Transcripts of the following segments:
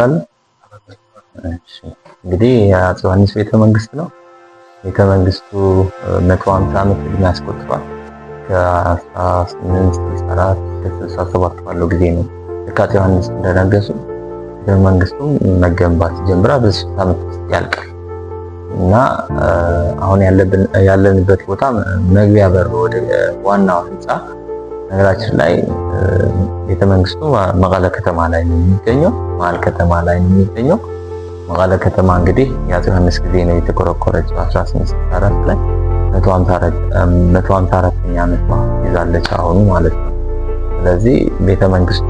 እንችላለን። እሺ እንግዲህ የአፄ ዮሐንስ ቤተ መንግስት ነው። ቤተ መንግስቱ 150 ዓመት ዕድሜ አስቆጥሯል። ከ1864 እስከ 67 ባለው ጊዜ ነው ልክ አፄ ዮሐንስ እንደነገሱ ቤተ መንግስቱም መገንባት ጀምራ በ3 ዓመት ውስጥ ያልቃል። እና አሁን ያለንበት ቦታ መግቢያ በር ወደ ዋናው ህንፃ። ነገራችን ላይ ቤተመንግስቱ መቀለ ከተማ ላይ ነው የሚገኘው፣ መሀል ከተማ ላይ ነው የሚገኘው። መቀለ ከተማ እንግዲህ የአፄ ዮሐንስ ጊዜ ነው የተቆረቆረችው፣ 1864 ላይ 154ኛ ዓመቷ ይዛለች አሁኑ ማለት ነው። ስለዚህ ቤተመንግስቱ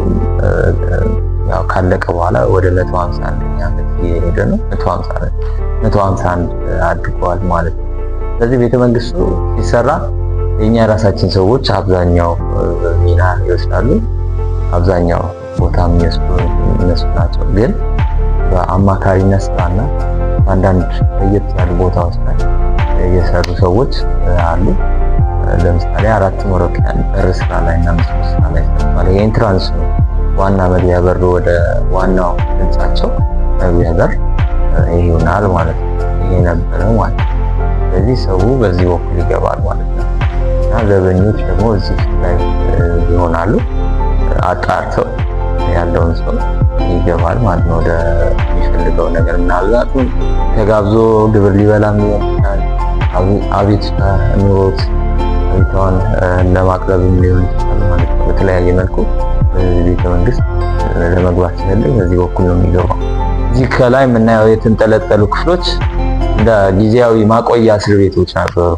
ያው ካለቀ በኋላ ወደ 151ኛ ዓመት እየሄደ ነው። 151 አድርገዋል ማለት ነው። ስለዚህ ቤተመንግስቱ ሲሰራ የኛ የራሳችን ሰዎች አብዛኛው ሚና ይወስዳሉ። አብዛኛው ቦታ የሚወስዱ እነሱ ናቸው። ግን በአማካሪነት ስራና በአንዳንድ ለየት ያሉ ቦታዎች ላይ የሰሩ ሰዎች አሉ። ለምሳሌ አራት ሞሮኪያን በር ስራ ላይ እና መስኮት ስራ ላይ ሰርተዋል። የ entrance ነው፣ ዋና መግቢያ በሩ፣ ወደ ዋናው ህንጻቸው መግቢያ በር ይሄ ይሆናል ማለት ነው። ይሄ ነበረ ማለት ነው። ስለዚህ ሰው በዚህ በኩል ይገባል ማለት ነው። እና ዘበኞች ደግሞ እዚህ ላይ ይሆናሉ። አጣርተው ያለውን ሰው ይገባል ማለት ነው ወደ የሚፈልገው ነገር። ምናልባትም ተጋብዞ ግብር ሊበላም ሊሆን ይችላል። አቤቱታ ኑሮት አቤቱታውን ለማቅረብም ሊሆን ይችላል ማለት ነው። በተለያየ መልኩ በዚህ ቤተ መንግስት ለመግባት ሲፈልግ በዚህ በኩል ነው የሚገባው። እዚህ ከላይ የምናየው የተንጠለጠሉ ክፍሎች እንደ ጊዜያዊ ማቆያ እስር ቤቶች ነበሩ።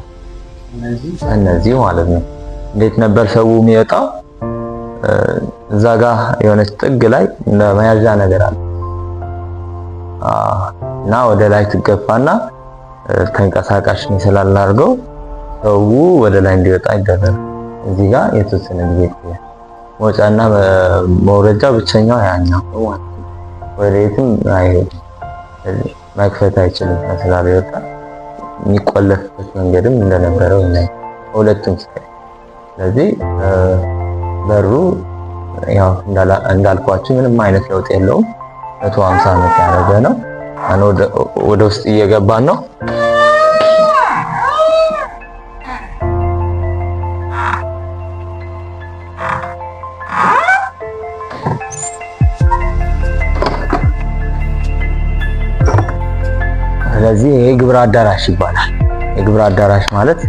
እነዚህ ማለት ነው። እንዴት ነበር ሰው የሚወጣው? እዛ ጋ የሆነች ጥግ ላይ እንደ መያዣ ነገር አለ እና ወደ ላይ ትገፋና ተንቀሳቃሽ መሰላል አድርገው ሰው ወደ ላይ እንዲወጣ ይደረጋል። እዚህ ጋር የተወሰነ ጊዜ ይቆያል። መውጫና መውረጃ ብቸኛው ያኛው ነው ማለት ነው። ወደ የትም አይሄድም። መክፈት አይችልም። መሰላል ይወጣ የሚቆለፍበት መንገድም እንደነበረው እናይ ሁለቱም side። ስለዚህ በሩ ያው እንዳልኳችሁ ምንም አይነት ለውጥ የለውም። 150 ዓመት ያደረገ ነው። አሁን ወደ ውስጥ እየገባን ነው። ስለዚህ ይሄ ግብር አዳራሽ ይባላል። የግብር አዳራሽ ማለት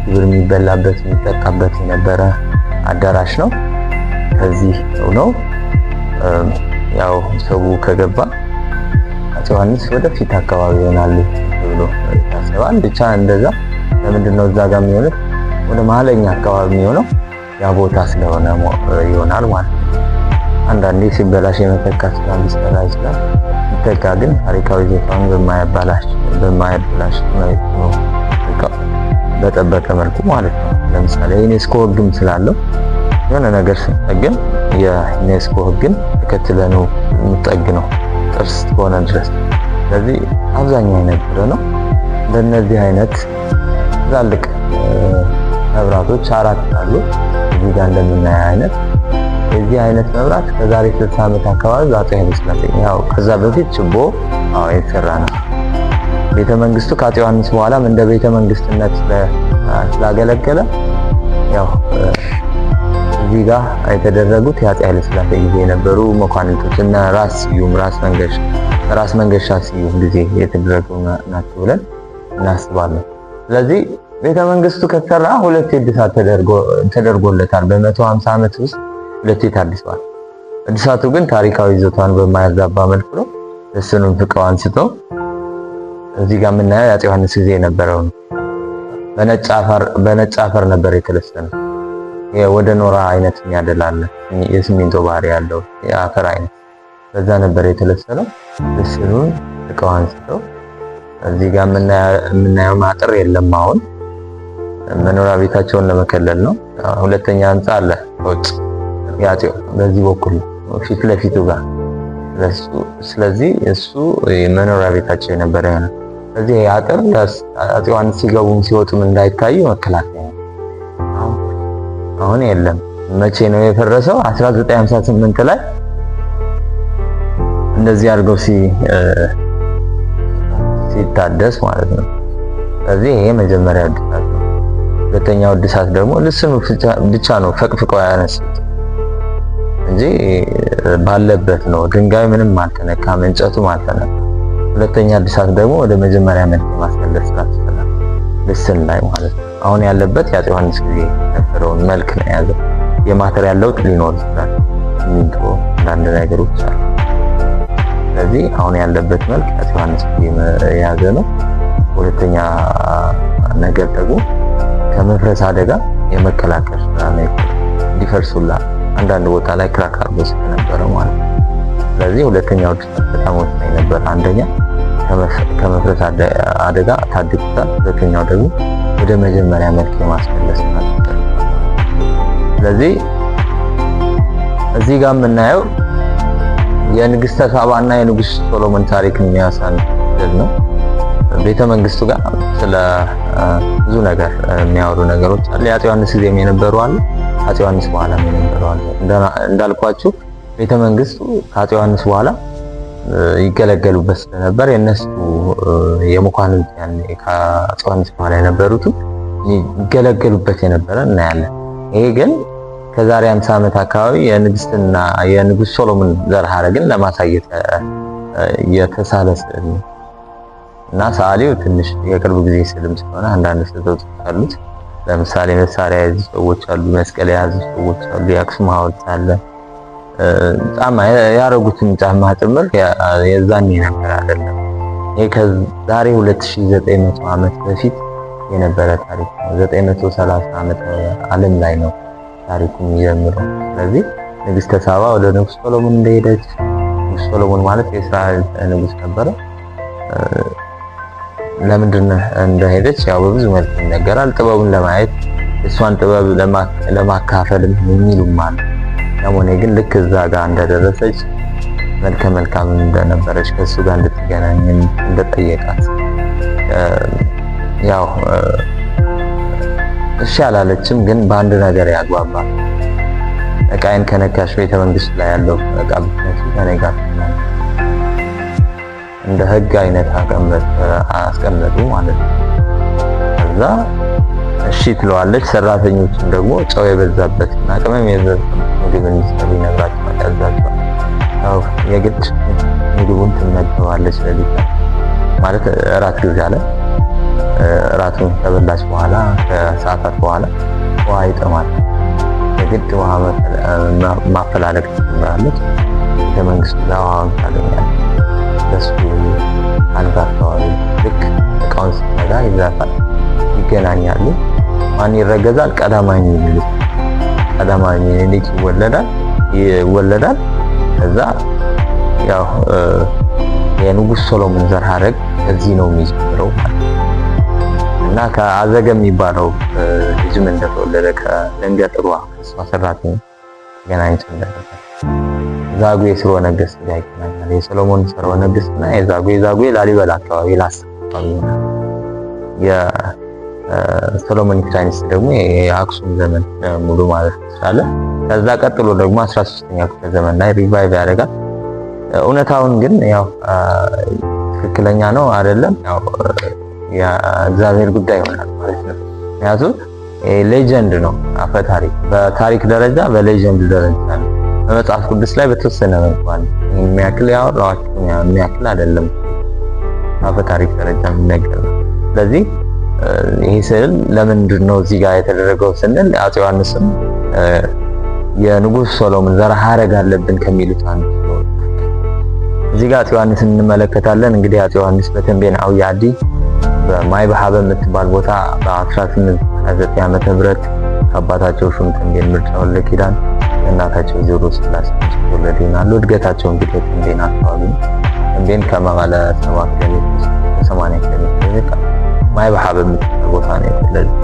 ግብር የሚበላበት የሚጠጣበት የነበረ አዳራሽ ነው። ከዚህ ነው ያው ሰው ከገባ አፄ ዮሐንስ ወደፊት አካባቢ ይሆናሉ ተብሎ ይታሰባል። ብቻ እንደዛ ለምንድን ነው እዛ ጋር የሚሆኑት? ወደ መሀለኛ አካባቢ የሚሆነው ያ ቦታ ስለሆነ ይሆናል ማለት ነው። አንዳንዴ ሲበላሽ የመተካት ስራ ሊሰራ ይችላል። ሲተካ ግን ታሪካዊ ይዞታውን በማያበላሽ መልኩ ነው፣ በጠበቀ መልኩ ማለት ነው። ለምሳሌ የዩኔስኮ ሕግም ስላለው የሆነ ነገር ስንጠግን የዩኔስኮ ሕግን ተከትለን ነው የምንጠግነው ቅርስ ከሆነ ድረስ። ስለዚህ አብዛኛው የነበረ ነው። እንደነዚህ አይነት ትላልቅ መብራቶች አራት አሉ። እዚህ ጋር እንደምናየው አይነት የዚህ አይነት መብራት ከዛሬ 60 ዓመት አካባቢ በአፄ ኃይለ ሥላሴ፣ ያው ከዛ በፊት ችቦ አዎ የተሰራ ነው። ቤተ መንግስቱ ከአፄ ዮሐንስ በኋላም እንደ ቤተ መንግስትነት ስላገለገለ ያው እዚህ ጋር የተደረጉት የአፄ ኃይለ ሥላሴ ጊዜ የነበሩ መኳንንቶች እና ራስ ስዩም፣ ራስ መንገሻ ስዩም ጊዜ የተደረጉ ናቸው ብለን እናስባለን። ስለዚህ ቤተ መንግስቱ ከተሰራ ሁለት እድሳት ተደርጎለታል። በ150 ዓመት ውስጥ ሁለቴ ታድሷል። እድሳቱ ግን ታሪካዊ ይዞታን በማያዛባ መልኩ ነው። እሱንም ፍቀው አንስተው እዚህ ጋር የምናየው የአፄ ዮሐንስ ጊዜ የነበረው ነው። በነጭ አፈር ነበር የተለሰነው። ወደ ኖራ አይነት የሚያደላለ የሲሚንቶ ባህሪ ያለው የአፈር አይነት በዛ ነበር የተለሰነው። ልስኑን ፍቀው አንስተው እዚህ ጋር የምናየው አጥር የለም። አሁን መኖሪያ ቤታቸውን ለመከለል ነው። ሁለተኛ ህንፃ አለ ከውጭ የአፄው በዚህ በኩል ፊት ለፊቱ ጋር። ስለዚህ እሱ መኖሪያ ቤታቸው የነበረ ነው። ስለዚህ አጥር አፄ ዮሐንስ ሲገቡም ሲወጡም እንዳይታዩ መከላከያ ነው። አሁን የለም። መቼ ነው የፈረሰው? 1958 ላይ እንደዚህ አድርገው ሲታደስ ማለት ነው። ስለዚህ ይሄ መጀመሪያ እድሳት ነው። ሁለተኛው እድሳት ደግሞ ልስኑ ብቻ ነው ፈቅፍቀው ያነሱት እንጂ ባለበት ነው። ድንጋይ ምንም አልተነካም፣ እንጨቱም አልተነካም። ሁለተኛ እድሳት ደግሞ ወደ መጀመሪያ መልክ የማስመለስ ስራ ተሰራ፣ ልስን ላይ ማለት ነው። አሁን ያለበት የአፄ ዮሐንስ ጊዜ የነበረውን መልክ ነው የያዘው። የ material ለውጥ ሊኖር ይችላል፣ ሲሚንቶ፣ አንዳንድ ነገሮች አሉ። ስለዚህ አሁን ያለበት መልክ የአፄ ዮሐንስ ጊዜ የያዘ ነው። ሁለተኛ ነገር ደግሞ ከመፍረስ አደጋ የመከላከል ስራ ነው። እንዲፈርሱላ አንዳንድ ቦታ ላይ crack አድርጎ ስለነበረ ማለት ነው። ስለዚህ ሁለተኛው እድሳት በጣም ወሳኝ ነበር። አንደኛ ከመፍረስ አደጋ ታድጉታል። ሁለተኛው ደግሞ ወደ መጀመሪያ መልክ የማስመለስ ስራ። ስለዚህ እዚህ ጋር የምናየው የንግስተ ሳባና የንጉስ ሶሎሞን ታሪክ የሚያሳይ ነው። ቤተ መንግስቱ ጋር ስለ ብዙ ነገር የሚያወሩ ነገሮች አሉ። የአፄ ዮሐንስ ጊዜም የነበሩ አሉ፣ አፄ ዮሐንስ በኋላም የነበሩ አሉ። እንዳልኳችሁ ቤተ መንግስቱ ከአፄ ዮሐንስ በኋላ ይገለገሉበት ስለነበር የነሱ የመኳንንት ያኔ ከአፄ ዮሐንስ በኋላ የነበሩት ይገለገሉበት የነበረ እናያለን። ይሄ ግን ከዛሬ 50 ዓመት አካባቢ የንግስትና የንጉስ ሶሎሞን ዘር ሐረግን ለማሳየት የተሳለ ስዕል ነው እና ሰዓሊው ትንሽ የቅርብ ጊዜ ስዕልም ስለሆነ አንዳንድ ስህተቶች አሉት። ለምሳሌ መሳሪያ የያዙ ሰዎች አሉ፣ መስቀል የያዙ ሰዎች አሉ፣ የአክሱም ሐውልት አለ። ጫማ ያረጉትን ጫማ ጭምር የዛኔ ነበር አይደለም። ይሄ ከዛሬ 2900 ዓመት በፊት የነበረ ታሪክ ነው። 930 ዓመት ዓለም ላይ ነው ታሪኩ የሚጀምረው። ስለዚህ ንግስተ ሳባ ወደ ንጉስ ሶሎሞን እንደሄደች፣ ንጉስ ሶሎሞን ማለት የእስራኤል ንጉስ ነበረ። ለምንድን እንደሄደች ያው በብዙ መልክ ይነገራል። ጥበቡን ለማየት እሷን ጥበብ ለማካፈልም የሚሉም አሉ። ያም ሆነ ግን ልክ እዛ ጋር እንደደረሰች መልከ መልካም እንደነበረች ከእሱ ጋር እንድትገናኝም እንደጠየቃት ያው እሺ አላለችም። ግን በአንድ ነገር ያግባባል። እቃዬን ከነካሽ ቤተ መንግስት ላይ ያለው እቃ ብትነኪ ከእኔ ጋር እንደ ህግ አይነት አስቀመጡ ማለት ነው። ከዛ እሺ ትለዋለች። ሰራተኞችን ደግሞ ጨው የበዛበት እና ቅመም የበዛበት ምግብ እንዲሰሩ ይነግራቸዋል፣ ያዛቸዋል። ያው የግድ ምግቡን ትመገባለች። ለሊት ማለት እራት ጊዜ አለ። እራቱን ከበላች በኋላ ከሰዓታት በኋላ ውሃ ይጠማል። የግድ ውሃ ማፈላለግ ትጀምራለች። ቤተ መንግስቱ ላይ ውሃውን ታገኛለች። በሱ አልጋ አካባቢ ልክ እቃውን ስትነጋ ይዛታል። ይገናኛሉ። ማን ይረገዛል? ቀዳማዊ ምኒልክ። ቀዳማዊ ምኒልክ ይወለዳል። ከዛ ያው የንጉስ ሶሎሞን ዘር ሐረግ ከዚህ ነው የሚጀምረው ማለት ነው። እና ከአዘገ የሚባለው ልጅም እንደተወለደ ከደንገጥሯ ከእሷ ሰራተኛ ተገናኝቶ እንደነበር ዛጉዌ ስርወ ነገስት ጋር ይገናኛል። የሰሎሞን ስርወ ነገስት እና የዛጉዌ ላሊበላ አካባቢ ላስታ አካባቢ ይሆናል። የ Solomonic dynasty ደግሞ የአክሱም ዘመን ሙሉ ማለት ይቻላል። ከዛ ቀጥሎ ደግሞ 13ኛ ክፍለ ዘመን ላይ revive ያደርጋል። እውነታውን ግን ያው ትክክለኛ ነው አይደለም ያው የእግዚአብሔር ጉዳይ ይሆናል ማለት ነው። ምክንያቱም legend ነው፣ አፈ ታሪክ በታሪክ ደረጃ በ legend ደረጃ ነው። በመጽሐፍ ቅዱስ ላይ በተወሰነ መልኩ አለ። የሚያክል ያወራኋችሁ የሚያክል አይደለም፣ አፈ ታሪክ ደረጃ የሚነገር ነው። ስለዚህ ይሄ ስዕል ለምንድን ነው እዚህ ጋር የተደረገው ስንል አፄ ዮሐንስም የንጉሥ ሶሎሞን ዘር ሐረግ አለብን ከሚሉት አንዱ ነው። እዚህ ጋር አፄ ዮሐንስን እንመለከታለን። እንግዲህ አፄ ዮሐንስ በተንቤን ዓብይ ዓዲ በማይ ባሃ በምትባል ቦታ በ1829 ዓመተ ምህረት ከአባታቸው ሹም ተንቤን ምርጫ ወልደ ኪዳን እናታቸው ወይዘሮ ስላሴ ተወለዱ ይሆናሉ። እድገታቸው እንግዲህ ተንቤን አካባቢ ነው። ተንቤን ከመቀለ 7 ኪሎ ሜትር 80 ኪሎ ሜትር ይርቃል። ማይ ባሃ በምትባል ቦታ ነው የተወለዱት።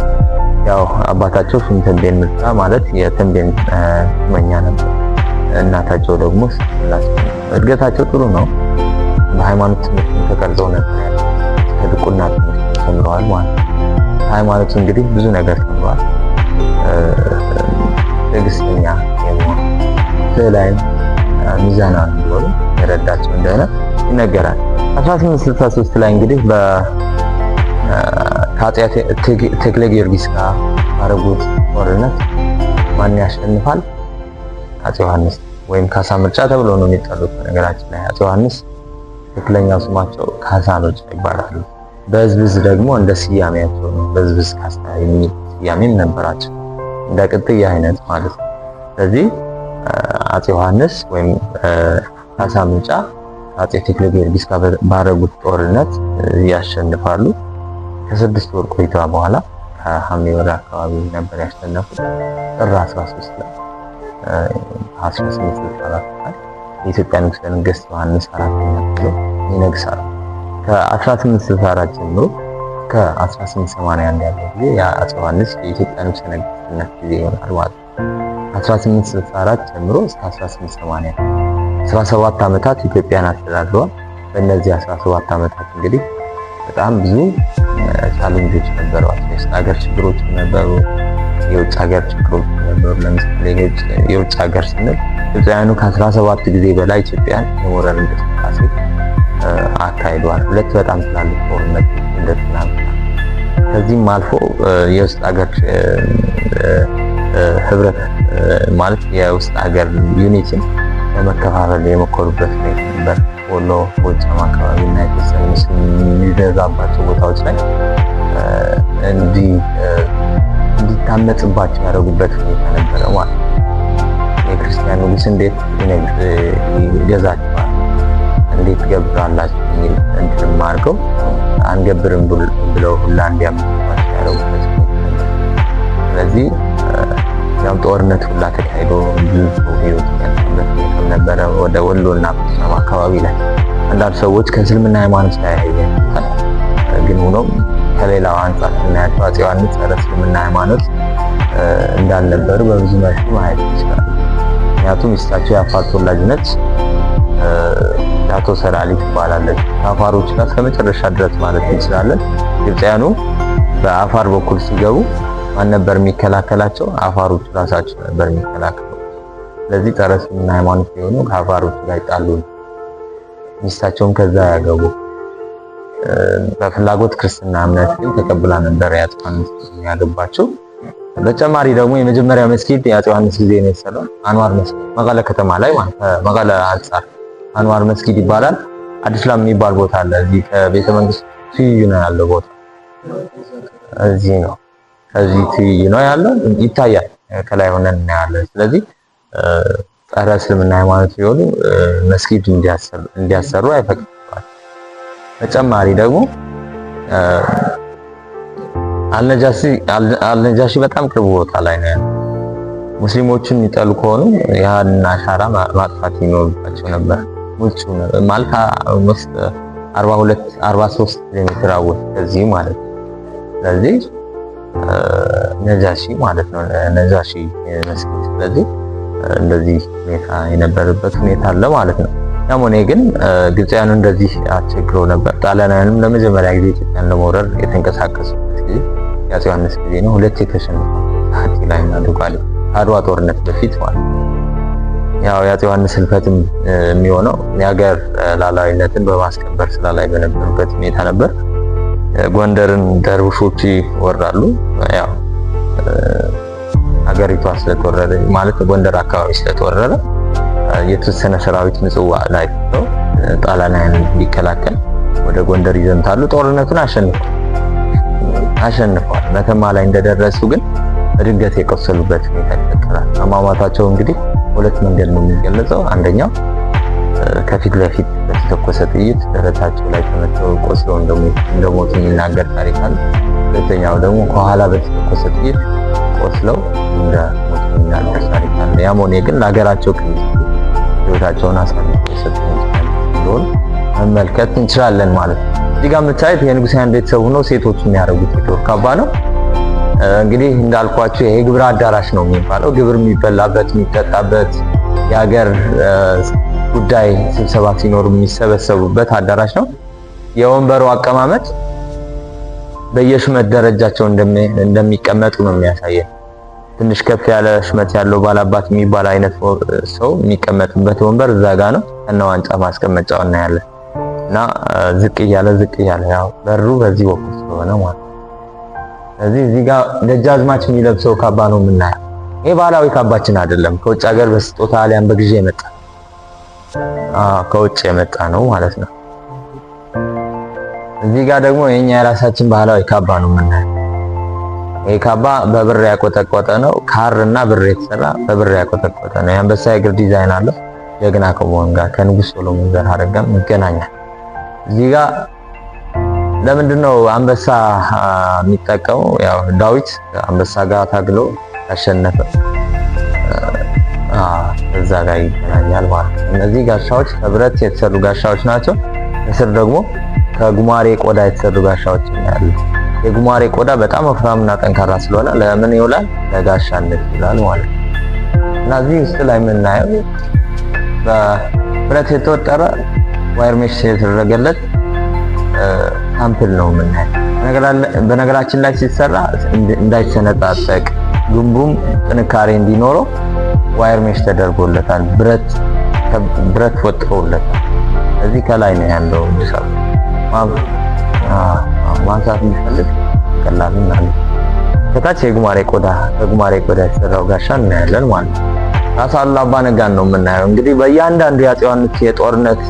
ያው አባታቸው ሹም ተንቤን ምርጫ ማለት የተንቤን ሹመኛ ነበር። እናታቸው ደግሞ ስላሴ። እድገታቸው ጥሩ ነው። በሃይማኖት ትምህርት ተቀርጸው ነበር። ከድቁና ትምህርት ተምረዋል ማለት ነው። ሃይማኖቱ እንግዲህ ብዙ ነገር ተምረዋል። ትዕግስተኛ የመሆን ስዕላይም ሚዛናዊ እንዲሆኑ የረዳቸው እንደሆነ ይነገራል። 1863 ላይ እንግዲህ ከአፄ ተክለ ጊዮርጊስ ጋር ባደረጉት ጦርነት ማን ያሸንፋል? አፄ ዮሐንስ ወይም ካሳ ምርጫ ተብሎ ነው የሚጠሩት። በነገራችን ላይ አፄ ዮሐንስ ትክክለኛው ስማቸው ካሳ ምርጫ ይባላሉ። በዝብዝ ደግሞ እንደ ስያሜያቸው ነው። በዝብዝ ካሳ የሚል ስያሜም ነበራቸው፣ እንደ ቅጥያ አይነት ማለት ነው። ስለዚህ አፄ ዮሐንስ ወይም ካሳ ምርጫ አፄ ተክለ ጊዮርጊስ ጋር ባደረጉት ጦርነት ያሸንፋሉ። ከ6 ወር ቆይታ በኋላ ከሐምሌ ወር አካባቢ ነበር ያሸነፉት። ጥር 13 ላይ 1864 ላይ የኢትዮጵያ ንጉሠ ነገሥት ዮሐንስ አራተኛ ተብሎ ይነግሳሉ። ከ1864 ጀምሮ እስከ 1881 ያለው ጊዜ የአፄ ዮሐንስ የኢትዮጵያ ንጉሠ ነገሥትነት ጊዜ ይሆናል ማለት ነው። 1864 ጀምሮ እስከ 1881 17 ዓመታት ኢትዮጵያን አስተዳድረዋል። በእነዚህ 17 ዓመታት እንግዲህ በጣም ብዙ challenge ኦች ነበሯቸው። የውስጥ ሀገር ችግሮች ነበሩ፣ የውጭ ሀገር ችግሮች ነበሩ። ለምሳሌ የውጭ ሀገር ስንል ግብፃውያኑ ከ17 ጊዜ በላይ ኢትዮጵያን የመውረር እንቅስቃሴ አካሂደዋል። ሁለት በጣም ትላልቅ ጦርነት እንደትናንትና። ከዚህም አልፎ የውስጥ ሀገር ህብረት ማለት የውስጥ ሀገር unity ን ለመከፋፈል የሞከሩበት ሁኔታ ነበር። ወሎ፣ ጎጃም አካባቢ እና የተወሰኑ ሙስሊም የሚበዛባቸው ቦታዎች ላይ እንዲታመጽባቸው ያደረጉበት ሁኔታ ነበረ ማለት ነው። የክርስቲያን ንጉስ እንዴት ይገዛቸዋል? እንዴት ገብራላችሁ የሚል እንትንም አድርገው አንገብርም ብለው ሁላ እንዲያምፁባቸው ያደረጉበት ሁኔታ ነበር። ስለዚህ ያም ጦርነት ሁላ ተካሂዶ ብዙ ሰው ህይወት ያጣበት ሁኔታም ነበረ። ወደ ወሎና ጎጃም አካባቢ ላይ አንዳንድ ሰዎች ከእስልምና ሃይማኖት ላይ ያያይዙታል። ግን ሆኖም ከሌላው አንጻር ስናያቸው አፄ ዮሐንስ ጸረ እስልምና ሃይማኖት እንዳልነበሩ በብዙ መልኩ ማየት ይችላል። ምክንያቱም ሚስታቸው የአፋር ተወላጅ ነች። ዳቶ ሰራሊ ትባላለች። ከአፋሮች ጋር እስከ መጨረሻ ድረስ ማለት እንችላለን። ግብፃውያኑ በአፋር በኩል ሲገቡ ማን ነበር የሚከላከላቸው? አፋሮች ራሳቸው ነበር የሚከላከሉ። ስለዚህ ጸረ እስልምና ሃይማኖት የሆኑ ከአፋሮች ጋር ይጣሉ፣ ሚስታቸውን ከዛ ያገቡ። በፍላጎት ክርስትና እምነት ግን ተቀብላ ነበር የአፄ ዮሐንስ ያገባቸው። በተጨማሪ ደግሞ የመጀመሪያ መስጊድ የአፄ ዮሐንስ ጊዜ ነው የተሰራው፣ አንዋር መስጊድ መቀለ ከተማ ላይ ማለት መቀለ አንጻር አንዋር መስጊድ ይባላል። አዲስ ላም የሚባል ቦታ አለ። እዚህ ከቤተ መንግስት ትይዩ ነው ያለው ቦታ እዚህ ነው። ከዚህ ትይዩ ነው ያለው ይታያል። ከላይ ሆነን እናያለን። ስለዚህ ጸረ እስልምና ሃይማኖት ሲሆኑ መስጊድ እንዲያሰሩ አይፈቅድም። ተጨማሪ ደግሞ አልነጃሺ በጣም ቅርብ ቦታ ላይ ነው ያለው። ሙስሊሞችን የሚጠሉ ከሆኑ ያንን አሻራ ማጥፋት ይኖርባቸው ነበር። ሙቹ ማለት 42 43 ኪሎ ሜትር አወት ከዚህ ማለት ነው። ስለዚህ ነጃሺ ማለት ነው ነጃሺ መስጊድ። ስለዚህ እንደዚህ ሁኔታ የነበረበት ሁኔታ አለ ማለት ነው። ያም ሆነ ግን ግብፃውያኑ እንደዚህ አስቸግረው ነበር። ጣሊያናውያንም ለመጀመሪያ ጊዜ ኢትዮጵያን ለመውረር የተንቀሳቀሱበት ጊዜ የአፄ ዮሐንስ ጊዜ ነው። ሁለት የተሸነፉ ሀቲ ላይ እና ዶጋሊ ከአድዋ ጦርነት በፊት ማለት ነው። ያው የአፄ ዮሐንስ ህልፈትም የሚሆነው የሀገር ሉዓላዊነትን በማስከበር ስራ ላይ በነበሩበት ሁኔታ ነበር። ጎንደርን ደርቡሾች ይወራሉ። ያው ሀገሪቷ ስለተወረረ ማለት ጎንደር አካባቢ ስለተወረረ የተወሰነ ሰራዊት ምጽዋ ላይ ጣሊያንን እንዲከላከል ወደ ጎንደር ይዘምታሉ። ጦርነቱን አሸንፈዋል። መተማ ላይ እንደደረሱ ግን በድንገት የቆሰሉበት ሁኔታ ይፈጠራል። አሟሟታቸው እንግዲህ ሁለት መንገድ ነው የሚገለጸው። አንደኛው ከፊት ለፊት በተተኮሰ ጥይት ደረታቸው ላይ ተመተው ቆስለው እንደሞቱ የሚናገር ታሪክ አለ። ሁለተኛው ደግሞ ከኋላ በተተኮሰ ጥይት ቆስለው እንደሞቱ የሚናገር ታሪክ አለ። ያም ሆነ ግን ለሀገራቸው ክብር ህይወታቸውን አሳልፈው የሰጡ እንደሆኑ መመልከት እንችላለን ማለት ነው። እዚህ ጋር የምታዩት የንጉሳውያን ቤተሰብ ሆነው ሴቶች የሚያደርጉት የጦር ካባ ነው። እንግዲህ እንዳልኳቸው ይሄ ግብር አዳራሽ ነው የሚባለው። ግብር የሚበላበት የሚጠጣበት፣ የሀገር ጉዳይ ስብሰባ ሲኖር የሚሰበሰቡበት አዳራሽ ነው። የወንበሩ አቀማመጥ በየሹመት ደረጃቸው እንደሚቀመጡ ነው የሚያሳየን። ትንሽ ከፍ ያለ ሽመት ያለው ባላባት የሚባል አይነት ሰው የሚቀመጥበት ወንበር እዛ ጋ ነው። እና ዋንጫ ማስቀመጫው እናያለን። እና ዝቅ እያለ ዝቅ እያለ ያው በሩ በዚህ በኩል ስለሆነ ማለት ነው። ስለዚህ እዚህ ጋር ደጃዝማች የሚለብሰው ካባ ነው የምናየው። ይሄ ባህላዊ ካባችን አይደለም። ከውጭ ሀገር በስጦታ አሊያም በግዢ የመጣ ከውጭ የመጣ ነው ማለት ነው። እዚህ ጋር ደግሞ የኛ የራሳችን ባህላዊ ካባ ነው የምናየው። ይሄ ካባ በብር ያቆጠቆጠ ነው። ካር እና ብር የተሰራ በብር ያቆጠቆጠ ነው። የአንበሳ የእግር ዲዛይን አለው። ጀግና ከመሆን ጋር ከንጉስ ሶሎሞን ዘር ሐረግ ጋር ይገናኛል። እዚህ ጋር ለምንድን ነው አንበሳ የሚጠቀመው? ያው ዳዊት አንበሳ ጋር ታግሎ ያሸነፈ እዛ ጋር ይገናኛል ማለት ነው። እነዚህ ጋሻዎች ከብረት የተሰሩ ጋሻዎች ናቸው። ከስር ደግሞ ከጉማሬ ቆዳ የተሰሩ ጋሻዎች እናያለን። የጉማሬ ቆዳ በጣም ወፍራምና ጠንካራ ስለሆነ ለምን ይውላል? ለጋሻነት ይውላል ማለት ነው። እና እዚህ ውስጥ ላይ የምናየው በብረት የተወጠረ wire mesh የተደረገለት sample ነው የምናየው። በነገራችን ላይ ሲሰራ እንዳይሰነጣጠቅ ግንቡም ጥንካሬ እንዲኖረው wire mesh ተደርጎለታል። ብረት ወጥሮለታል። እዚህ ከላይ ነው ያለው። ማንሳት የሚፈልግ ቀላል ነው። ከታች የጉማሬ ቆዳ በጉማሬ ቆዳ የተሰራው ጋሻ እናያለን ማለት ነው። ራስ አሉላ አባ ነጋን ነው የምናየው። እንግዲህ በእያንዳንዱ የአፄ ዮሐንስ የጦርነት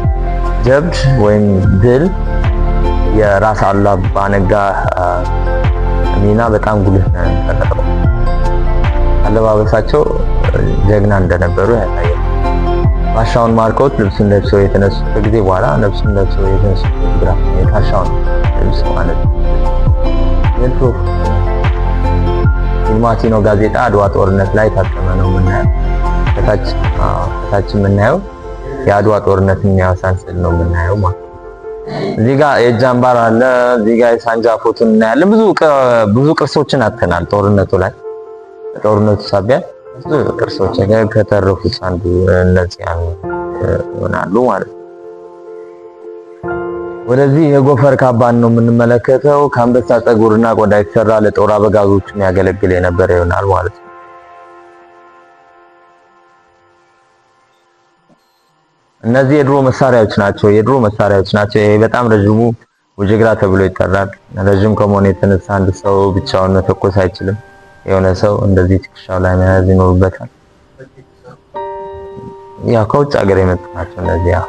ጀብድ ወይም ድል የራስ አሉላ አባ ነጋ ሚና በጣም ጉልህ ነው። አለባበሳቸው ጀግና እንደነበሩ ያሳያል። ባሻውን ማርከውት ልብሱን ለብሰው የተነሱ ከጊዜ በኋላ ልብሱን ለብሰው የተነሱ ፎቶግራፍ የካሻውን ልብስ ማለት ነው። የድሮ ኢልማቲኖ ጋዜጣ አድዋ ጦርነት ላይ ታተመ ነው የምናየው። ከታች ከታች የምናየው የአድዋ ጦርነት የሚያወሳን ስዕል ነው የምናየው ማለት ነው። እዚህ ጋር የእጅ አምባር አለ። እዚህ ጋር የሳንጃ ፎቶን እናያለን። ብዙ ብዙ ቅርሶችን አጥተናል ጦርነቱ ላይ ጦርነቱ ሳቢያ ብዙ ቅርሶች ከተረፉት አንዱ እነዚህ ይሆናሉ ማለት ነው። ወደዚህ የጎፈር ካባን ነው የምንመለከተው። ከአንበሳ ፀጉርና ቆዳ የተሰራ ለጦር አበጋዞች የሚያገለግል የነበረ ይሆናል ማለት ነው። እነዚህ የድሮ መሳሪያዎች ናቸው። የድሮ መሳሪያዎች ናቸው። ይሄ በጣም ረዥሙ ውጅግራ ተብሎ ይጠራል። ረዥም ከመሆኑ የተነሳ አንድ ሰው ብቻውን መተኮስ አይችልም። የሆነ ሰው እንደዚህ ትከሻው ላይ መያዝ ይኖርበታል። ያው ከውጭ ሀገር የመጡ ናቸው። እነዚህ ያው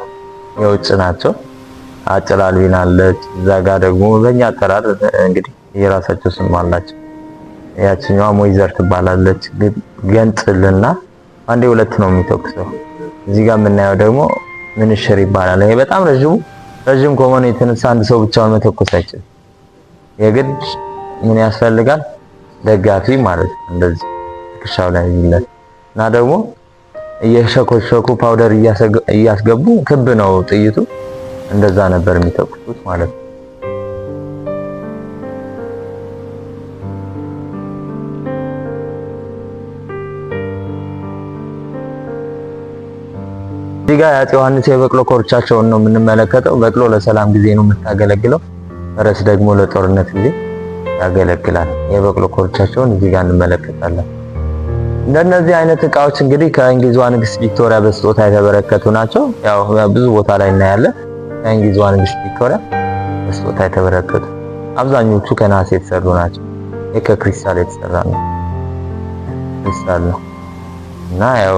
የውጭ ናቸው። አጭር አልቢን አለች። እዛ ጋር ደግሞ በእኛ አጠራር እንግዲህ የራሳቸው ስም አላቸው። ያችኛዋ ሞይዘር ትባላለች። ገንጥልና አንዴ ሁለት ነው የሚተኩሰው። እዚህ ጋር የምናየው ደግሞ ምንሽር ይባላል። ይሄ በጣም ረዥሙ ረዥም ከመሆኑ የተነሳ አንድ ሰው ብቻውን መተኮስ አይችልም። የግድ ምን ያስፈልጋል? ደጋፊ ማለት ነው። እንደዚህ ትከሻው ላይ ይለት እና ደግሞ እየሸኮሸኩ powder እያስገቡ ክብ ነው ጥይቱ። እንደዛ ነበር የሚተኩሱት ማለት ነው። እዚህ ጋር የአፄ ዮሐንስ የበቅሎ ኮርቻቸውን ነው የምንመለከተው። በቅሎ ለሰላም ጊዜ ነው የምታገለግለው፣ ፈረስ ደግሞ ለጦርነት ጊዜ ያገለግላል። የበቅሎ ኮርቻቸውን እዚህ ጋር እንመለከታለን። እንደነዚህ አይነት እቃዎች እንግዲህ ከእንግሊዟ ንግስት ቪክቶሪያ በስጦታ የተበረከቱ ናቸው። ያው ብዙ ቦታ ላይ እናያለን። ከእንግሊዟ ንግስት ቪክቶሪያ በስጦታ የተበረከቱ አብዛኞቹ ከነሐስ የተሰሩ ናቸው። ይህ ከክሪስታል የተሰራ ነው፣ ክሪስታል ነው እና ያው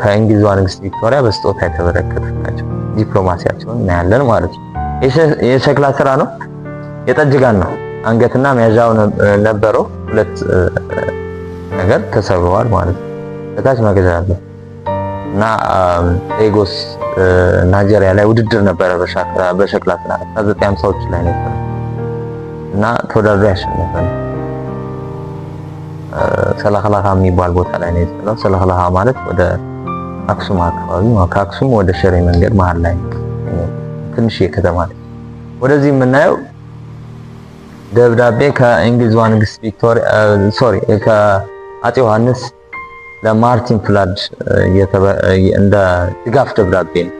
ከእንግሊዟ ንግስት ቪክቶሪያ በስጦታ የተበረከቱ ናቸው። ዲፕሎማሲያቸውን እናያለን ማለት ነው። የሸክላ ስራ ነው። የጠጅ ጋን ነው። አንገትና መያዣው ነበረው። ሁለት ነገር ተሰብረዋል ማለት ነው። ከታች መገዛ አለ እና ሌጎስ ናይጄሪያ ላይ ውድድር ነበረ በሸክላ ስራ 1950ዎቹ ላይ ነበር እና ተወዳድሮ ያሸነፈ ነው። ሰለክላካ የሚባል ቦታ ላይ ነው የተሰራው። ሰለክላካ ማለት ወደ አክሱም አካባቢ፣ ከአክሱም ወደ ሽሬ መንገድ መሀል ላይ ትንሽ ከተማ ነች። ወደዚህ የምናየው ደብዳቤ ከእንግሊዟ ንግስት ቪክቶሪያ sorry ከአፄ ዮሐንስ ለማርቲን ፍላድ እንደ ድጋፍ ደብዳቤ ነው።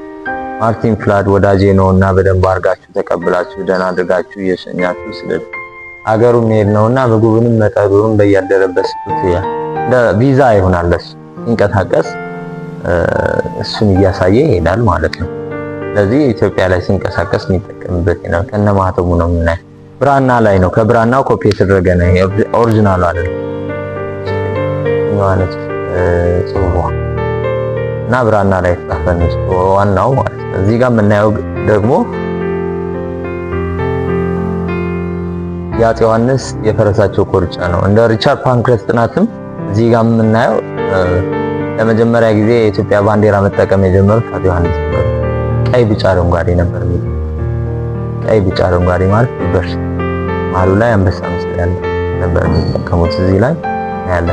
ማርቲን ፍላድ ወዳጄ ነው እና በደንብ አድርጋችሁ ተቀብላችሁ ደህና አድርጋችሁ እየሸኛችሁ ስደዱ፣ አገሩ መሄድ ነውና ምግቡንም መጠጡንም በያደረበት ስጡት ይላል። እንደ ቪዛ ይሆናል ለሱ ሲንቀሳቀስ እሱን እያሳየ ይሄዳል ማለት ነው። ስለዚህ ኢትዮጵያ ላይ ሲንቀሳቀስ የሚጠቀምበት ነው። ከነ ማህተሙ ነው የምናየው። ብራና ላይ ነው። ከብራናው ኮፒ የተደረገ ነው። Original ኡ አይደለም። ዮሐንስ ጽሁፏ እና ብራና ላይ የተጻፈ ነው ዋናው ማለት ነው። እዚህ ጋር የምናየው ደግሞ የአፄ ዮሐንስ የፈረሳቸው ኮርቻ ነው። እንደ ሪቻርድ ፓንክረስት ጥናትም እዚህ ጋር የምናየው ለመጀመሪያ ጊዜ የኢትዮጵያ ባንዲራ መጠቀም የጀመሩት አፄ ዮሐንስ ነበሩ። ቀይ፣ ቢጫ፣ አረንጓዴ ነበር የሚለው። ቀይ፣ ቢጫ፣ አረንጓዴ ማለት ነበር። መሀሉ ላይ አንበሳ ምስል ያለ ነበር የሚጠቀሙት። እዚህ ላይ ያለ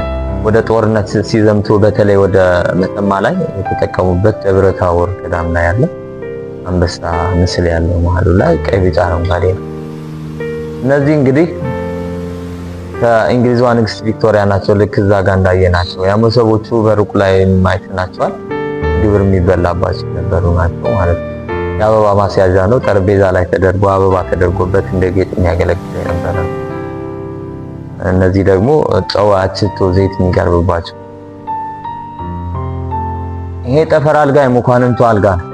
ወደ ጦርነት ሲዘምቱ በተለይ ወደ መተማ ላይ የተጠቀሙበት ደብረ ታቦር ገዳም ላይ ያለ አንበሳ ምስል ያለው መሀሉ ላይ ቀይ፣ ቢጫ፣ አረንጓዴ ነው። እነዚህ እንግዲህ ከእንግሊዟ ንግስት ቪክቶሪያ ናቸው። ልክ እዛ ጋር እንዳየናቸው ያ መሶቦቹ በሩቅ ላይ ማየትናቸዋል። ግብር የሚበላባቸው የነበሩ ናቸው ማለት ነው። የአበባ ማስያዣ ነው። ጠረጴዛ ላይ ተደርጎ አበባ ተደርጎበት እንደ ጌጥ የሚያገለግል የነበረ ነው። እነዚህ ደግሞ ጨው፣ አችቶ፣ ዘይት የሚቀርብባቸው። ይሄ ጠፈር አልጋ የመኳንንቱ አልጋ ነው።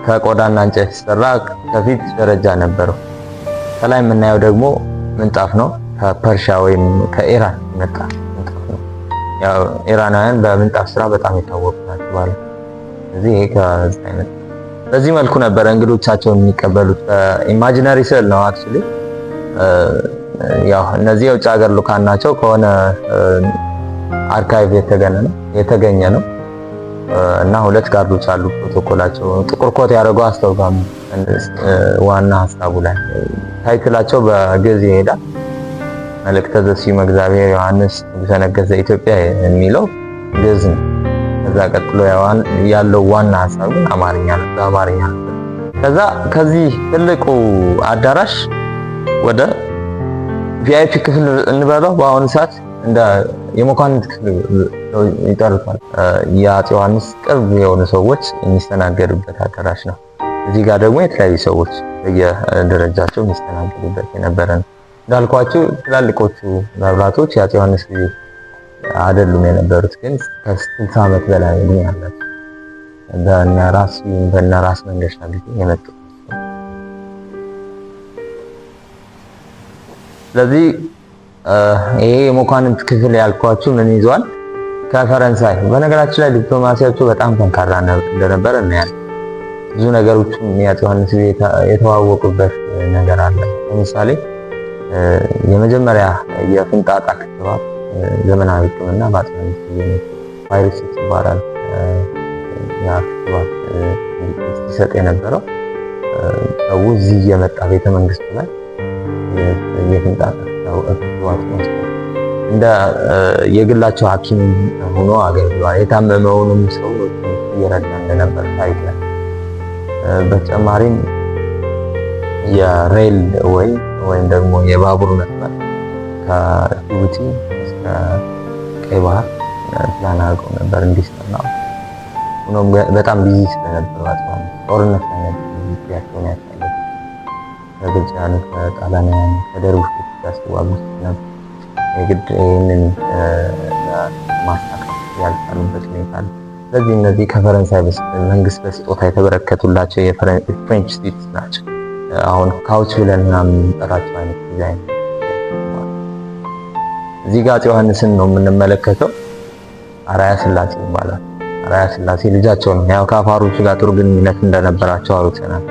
ከቆዳና እንጨት የተሰራ ከፊት ደረጃ ነበረው። ከላይ የምናየው ደግሞ ምንጣፍ ነው። ከፐርሻ ወይም ከኢራን የመጣ ምንጣፍ ነው። ያው ኢራናውያን በምንጣፍ ስራ በጣም የታወቁ ናቸው ማለት ነው። እዚህ ይሄ ከዛ አይነት በዚህ መልኩ ነበረ እንግዶቻቸውን የሚቀበሉት። Imaginary ስዕል ነው actually። ያው እነዚህ የውጭ ሀገር ልኡካን ናቸው። ከሆነ archive የተገኘ ነው እና ሁለት guard ኦች አሉ። ፕሮቶኮላቸው ጥቁር ኮት ያደረጉ አስተርጓሚ ዋና ሀሳቡ ላይ title ኣቸው በግዕዝ ይሄዳል። መልእክተ ዘስዩመ እግዚአብሔር ዮሐንስ ንጉሠ ነገሥት ዘኢትዮጵያ የሚለው ግዕዝ ነው። ከዛ ቀጥሎ ያለው ዋና ሀሳብ ግን አማርኛ ነው፣ በአማርኛ ነው። ከዛ ከዚህ ትልቁ አዳራሽ ወደ VIP ክፍል እንበለው በአሁኑ ሰዓት እንደ የመኳንንት ክፍል ይጠሩታል። የአፄ ዮሐንስ ቅርብ የሆኑ ሰዎች የሚስተናገዱበት አዳራሽ ነው። እዚህ ጋር ደግሞ የተለያዩ ሰዎች በየደረጃቸው የሚስተናገዱበት የነበረ ነው። እንዳልኳችሁ ትላልቆቹ መብራቶች የአፄ ዮሐንስ ጊዜ አይደሉም የነበሩት፣ ግን ከ60 ዓመት በላይ እድሜ ያላቸው በነ ራስ መንገሻ ጊዜ የመጡ። ስለዚህ ይሄ የመኳንንት ክፍል ያልኳችሁ ምን ይዟል? ከፈረንሳይ በነገራችን ላይ ዲፕሎማሲያቸው በጣም ጠንካራ እንደነበረ እናያለን። ብዙ ነገሮችን የአፄ ዮሐንስ ጊዜ የተዋወቁበት ነገር አለ። ለምሳሌ የመጀመሪያ የፍንጣጣ ክትባት ዘመናዊ ሕክምና በአፄ ዮሐንስ ጊዜ ነው። ቫይረስ ይባላል። ያ ክትባት ሲሰጥ የነበረው ሰው እዚህ እየመጣ ቤተመንግስቱ ላይ የፍንጣጣ ክትባት ወስዷል። እንደ የግላቸው ሐኪም ሆኖ አገልግሏል። የታመመውንም ሰው እየረዳ እንደነበር ታሪክ ላይ። በተጨማሪም የ rail ወይም ደግሞ የባቡር መስመር ከጅቡቲ እስከ ቀይ ባህር ፕላን አድርገው ነበር እንዲሰራ። ሆኖም በጣም busy ስለነበር ጦርነት ላይ ነበር ጊዜያቸውን ያሳለፉት። ከግብፃውያን፣ ከጣሊያናውያን፣ ከደርቡሾች ጋር ሲዋጉ ነበር። የግድ ይህንን ማሳካት ያልቻሉበት ሁኔታ አለ። ስለዚህ እነዚህ ከፈረንሳይ መንግስት በስጦታ የተበረከቱላቸው የ French seats ናቸው። አሁን couch ብለን ምናምን የምንጠራቸው አይነት ዲዛይን። እዚህ ጋር አፄ ዮሐንስን ነው የምንመለከተው። አርአያ ስላሴ ይባላል። አርአያ ስላሴ ልጃቸው ነው። ያው ከአፋሮቹ ጋር ጥሩ ግንኙነት እንደነበራቸው አውርተናል።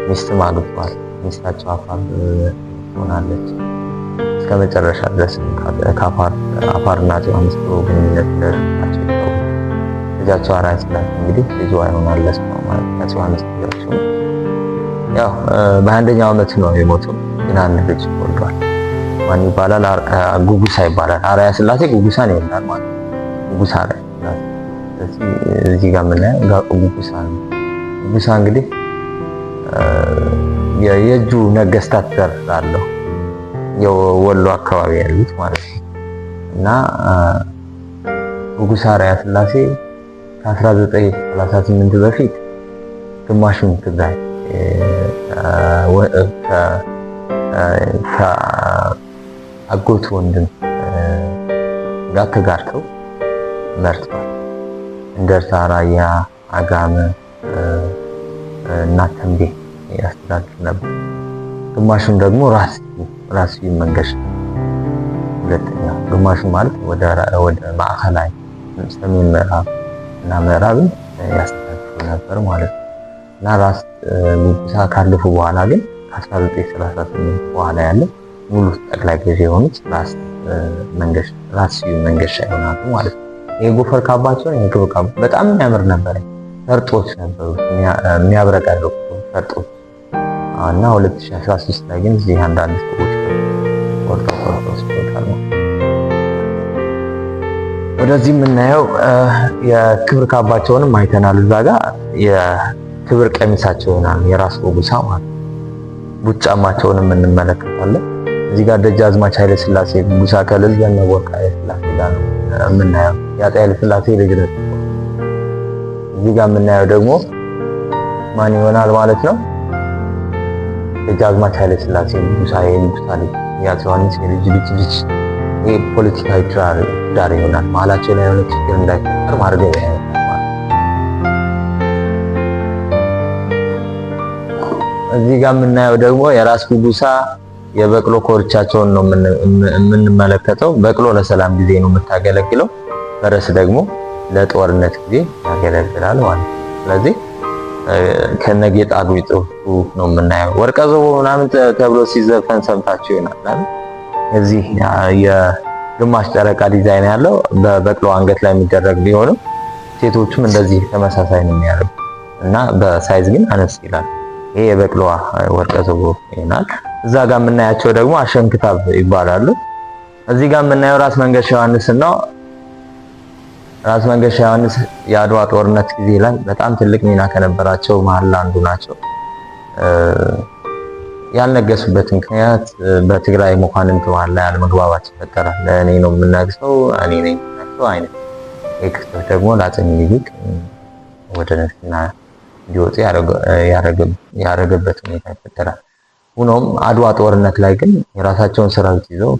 ሚስትም አግብተዋል። ሚስታቸው አፋር ሆናለች። እስከ መጨረሻ ድረስ ከአፋርና አፄ ዮሐንስ ጥሩ ግንኙነት እንደነበራቸው ይታወቃል። ልጃቸው አርአያ ስላሴ እንግዲህ ልጇ ይሆናል ለሷ ማለት አፄ ዮሐንስ ልጃቸው። ያው በ21ኛው ዓመት ነው የሞተው፣ ግን አንድ ልጅ ወልዷል። ማን ይባላል? ጉጉሳ ይባላል። አርአያ ስላሴ ጉጉሳን ይወልዳል ማለት ነው። ጉጉሳ አርአያ ስላሴ። ስለዚህ እዚህ ጋር የምናየው ጉጉሳ ነው። ጉጉሳ እንግዲህ የየጁ ነገስታት ዘር አለው፣ የወሎ አካባቢ ያሉት ማለት ነው። እና ጉጉሳ አርአያ ስላሴ ከ1938 በፊት ግማሹን ትግራይ ከአጎቱ ወንድም ጋር ተጋርተው መርተዋል። እንደርታ፣ ራያ፣ አጋመ እና ተንቤን ያስተዳድሩ ነበር። ግማሹን ደግሞ ራስ ስዩም መንገሻ ሁለተኛ፣ ግማሹ ማለት ወደ ማዕከላዊ ሰሜን ምዕራብ እና ምዕራብን ያስተዳድሩ ነበር ማለት ነው። እና ራስ ጉጉሳ ካለፉ በኋላ ግን ከ1938 በኋላ ያለው ሙሉ ጠቅላይ ገዢ የሆኑት ራስ መንገሻ ራስ ስዩም መንገሻ ይሆናሉ ማለት ነው። የጎፈር ካባቸውን የክብር ካባ በጣም የሚያምር ነበር። ፈርጦች ነበሩ፣ የሚያብረቀርቁ ፈርጦች እና 2013 ላይ ግን እዚህ አንዳንድ ሰዎች ቆርጠው ቆርጠው ወስደውታል። ወደዚህ የምናየው የክብር ካባቸውንም አይተናል። እዛ ጋር የክብር ቀሚሳቸው ይሆናል የራስ ጉጉሳ ማለት ቡጫማቸውንም እንመለከታለን። እዚህ ጋር ደጃዝማች ኃይለ ሥላሴ ጉጉሳ ከልጅ ዘነበወርቅ ኃይለ ሥላሴ ጋር ነው የምናየው። የአፄ ኃይለ ሥላሴ ልጅ ነው። እዚህ ጋር የምናየው ደግሞ ማን ይሆናል ማለት ነው? ደጃዝማች ኃይለ ሥላሴ ጉጉሳ የንጉሳ ልጅ የአፄ ዮሐንስ የልጅ ልጅ ልጅ። ይሄ ፖለቲካዊ ትዳር ይሆናል። መሀላቸው ላይ የሆነ ችግር እንዳይፈጠር ማድረግ ይሆናል። እዚህ ጋር የምናየው ደግሞ የራስ ጉጉሳ የበቅሎ ኮርቻቸውን ነው የምንመለከተው። በቅሎ ለሰላም ጊዜ ነው የምታገለግለው፣ ፈረስ ደግሞ ለጦርነት ጊዜ ያገለግላል ማለት ነው። ስለዚህ ከነጌጣጌጡ ነው የምናየው። ወርቀ ዘቦ ምናምን ተብሎ ሲዘፈን ሰምታችሁ ይሆናል። እዚህ የግማሽ ጨረቃ ዲዛይን ያለው በበቅሎ አንገት ላይ የሚደረግ ቢሆንም ሴቶቹም እንደዚህ ተመሳሳይ ነው የሚያደርጉ እና በ size ግን አነስ ይላል። ይሄ የበቅሎዋ ወርቀ ዘቦ ይሆናል። እዛ ጋር የምናያቸው ደግሞ አሸንክታብ ይባላሉ። እዚህ ጋር የምናየው ራስ መንገሻ ዮሐንስ ነው። ራስ መንገሻ ዮሐንስ የአድዋ ጦርነት ጊዜ ላይ በጣም ትልቅ ሚና ከነበራቸው መሀል አንዱ ናቸው። ያልነገሱበት ምክንያት በትግራይ መኳንንት መሀል ላይ አለመግባባት ይፈጠራል። ለእኔ ነው የምነግሰው፣ እኔ ነኝ የምነግሰው አይነት። ይህ ክስተት ደግሞ ለአፄ ምኒልክ ወደ ንግስና እንዲወጡ ያደረገበት ሁኔታ ይፈጠራል። ሆኖም አድዋ ጦርነት ላይ ግን የራሳቸውን ሰራዊት ይዘው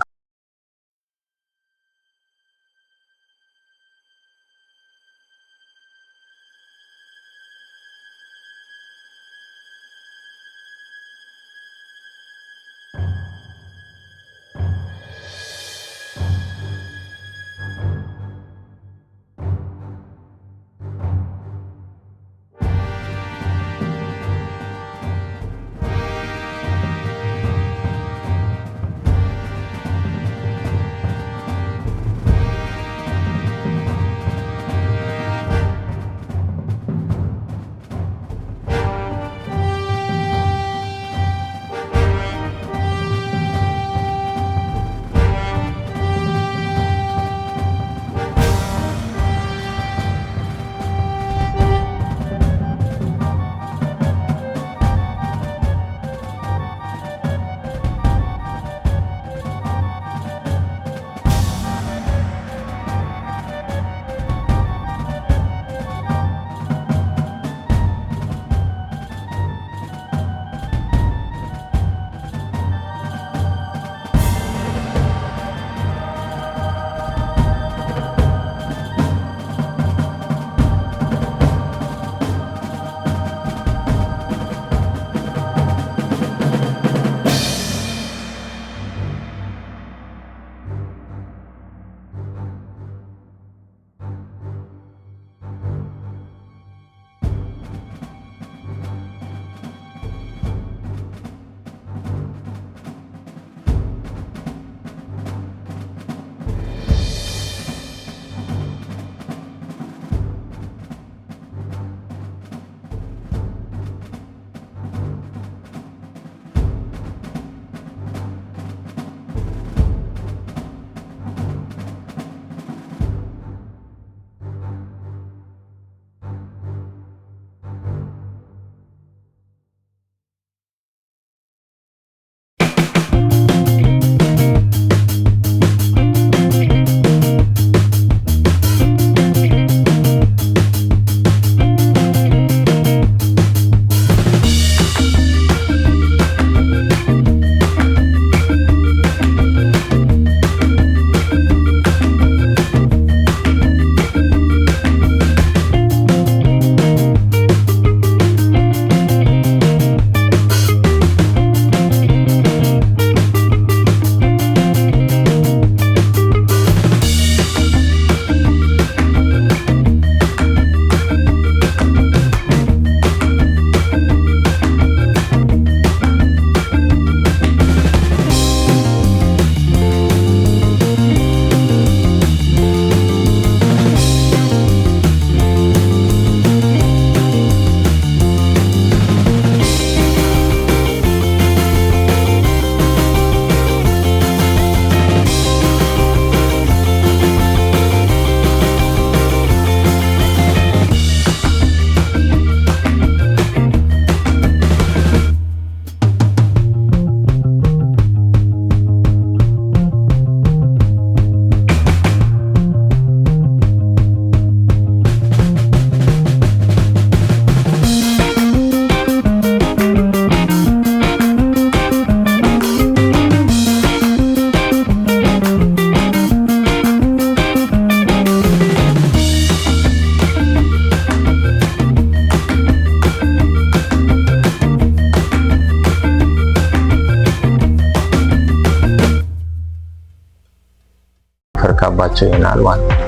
ሰይፋቸው ይሆናል ማለት ነው።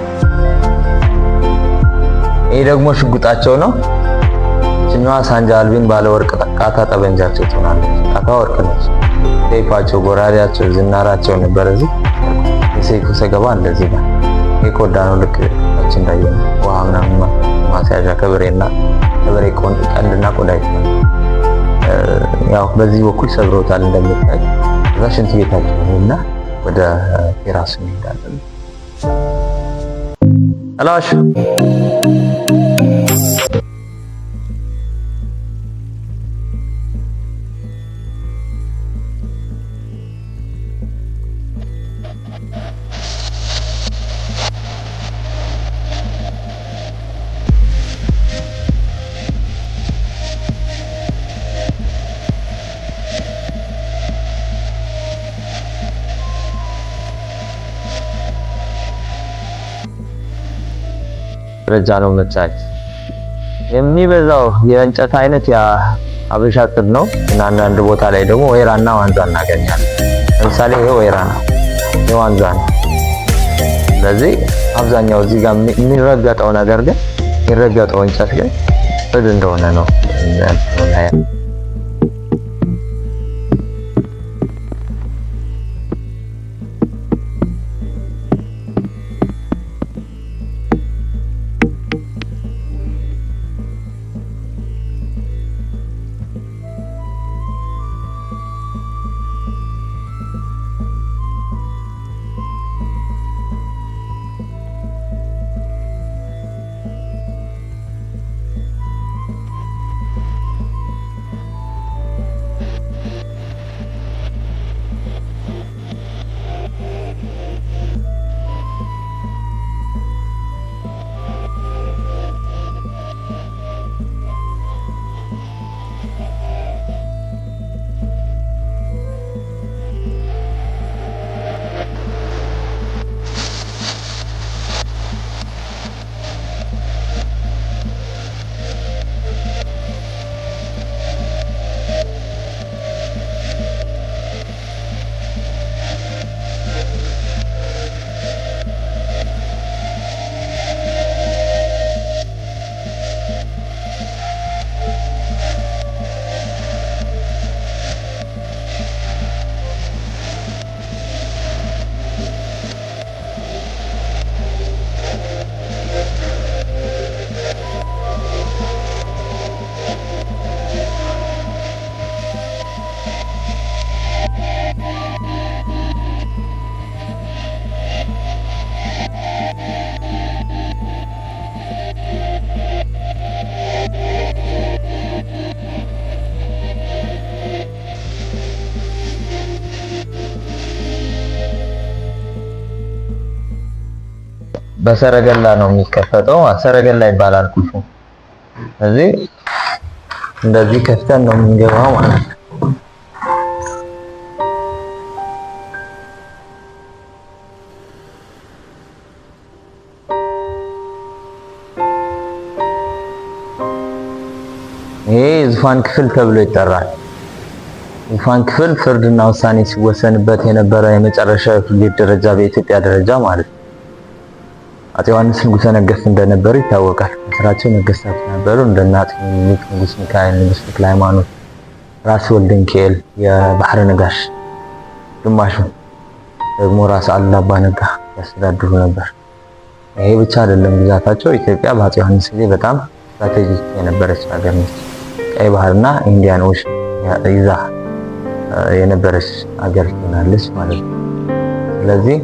ይሄ ደግሞ ሽጉጣቸው ነው። ይችኛዋ ሳንጃ አልቢን ባለ ወርቅ ቃታ ጠበንጃቸው ትሆናለች። ቃታ ወርቅ ነች። ሰይፋቸው፣ ጎራዴያቸው፣ ዝናራቸው ነበር። እዚህ የሰይፉ ሰገባ እንደዚህ ነው። ይሄ ኮዳ ነው። ልክ ታች እንዳየነው ውሃ ምናምን ማስያዣ ከበሬና ከበሬ ቀንድና ቆዳ ይሆናል። ያው በዚህ በኩል ሰብረውታል እንደምታይ። እዛ ሽንት ቤታቸው እና ወደ ቴራሱ እንሄዳለን። አላሽ ደረጃ ነው የምታዩት። የሚበዛው የእንጨት አይነት የአበሻ ጥድ ነው እና አንዳንድ ቦታ ላይ ደግሞ ወይራና ዋንዛ እናገኛለን። ለምሳሌ ይሄ ወይራ ነው፣ ይሄ ዋንዛ ነው። ስለዚህ አብዛኛው እዚህ ጋር የሚረገጠው ነገር ግን የሚረገጠው እንጨት ግን ጥድ እንደሆነ ነው። በሰረገላ ነው የሚከፈተው። ሰረገላ ይባላል ቁልፉ። ስለዚህ እንደዚህ ከፍተን ነው የምንገባው ማለት ነው። ይሄ ዙፋን ክፍል ተብሎ ይጠራል። ዙፋን ክፍል ፍርድና ውሳኔ ሲወሰንበት የነበረ የመጨረሻ የፍርድ ቤት ደረጃ በኢትዮጵያ ደረጃ ማለት ነው። አፄ ዮሐንስ ንጉሠ ነገሥት እንደነበሩ ይታወቃል። በስራቸው ነገስታት ነበሩ። እንደነ አፄ ምኒልክ፣ ንጉስ ሚካኤል፣ ንጉስ ተክለ ሃይማኖት፣ ራስ ወልደ ሚካኤል፣ የባህረ ነጋሽ ግማሹ ደግሞ ራስ አሉላ አባ ነጋ ያስተዳድሩ ነበር። ይሄ ብቻ አይደለም ግዛታቸው። ኢትዮጵያ በአፄ ዮሐንስ ጊዜ በጣም strategic የነበረች ሀገር ነች። ቀይ ባህርና Indian Ocean ይዛ የነበረች ሀገር ትሆናለች ማለት ነው። ስለዚህ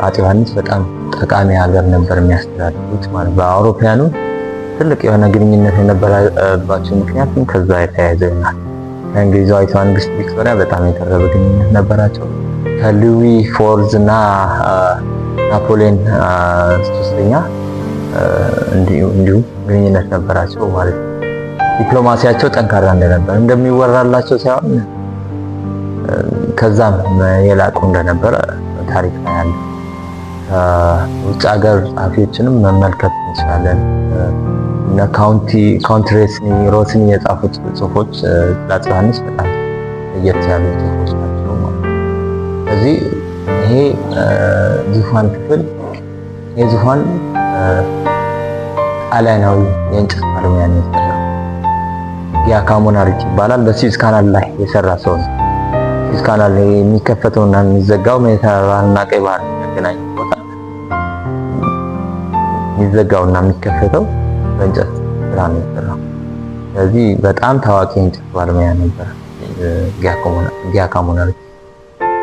አፄ ዮሐንስ በጣም ጠቃሚ ሀገር ነበር የሚያስተዳድሩት ማለት በአውሮፓውያኑ ትልቅ የሆነ ግንኙነት የነበረባቸው ምክንያቱም ከዛ የተያያዘ ይሆናል። ከእንግሊዛዊቷ ንግስት ቪክቶሪያ በጣም የቀረበ ግንኙነት ነበራቸው። ከሉዊ fourth እና ናፖሊዮን ሶስተኛ እንዲሁም ግንኙነት ነበራቸው ማለት ነው። ዲፕሎማሲያቸው ጠንካራ እንደነበር እንደሚወራላቸው ሳይሆን ከዛም የላቁ እንደነበረ ታሪክ ላይ አለ። ውጭ ሀገር ጸሐፊዎችንም መመልከት እንችላለን። እነ Count ሮስኒ የጻፉት ጽሁፎች ስለ አፄ ዮሐንስ በጣም ለየት ያሉ ጽሁፎች ናቸው ማለት ነው። ስለዚህ ይሄ ዙፋን ክፍል የዙፋን ጣሊያናዊ የእንጨት ባለሙያ ነው የሰራው። ጊያካሞ ናሪቲ ይባላል። በ Suez Canal ላይ የሰራ ሰው ነው። Suez Canal የሚከፈተውና የሚዘጋው ሜዲተራኒያንና ቀይ ባህር የሚያገናኝ ቦታ የሚዘጋውና የሚከፈተው በእንጨት ስራ ነው የሰራው። ስለዚህ በጣም ታዋቂ የእንጨት ባለሙያ ነበር ጊያካሞ ናሪቲ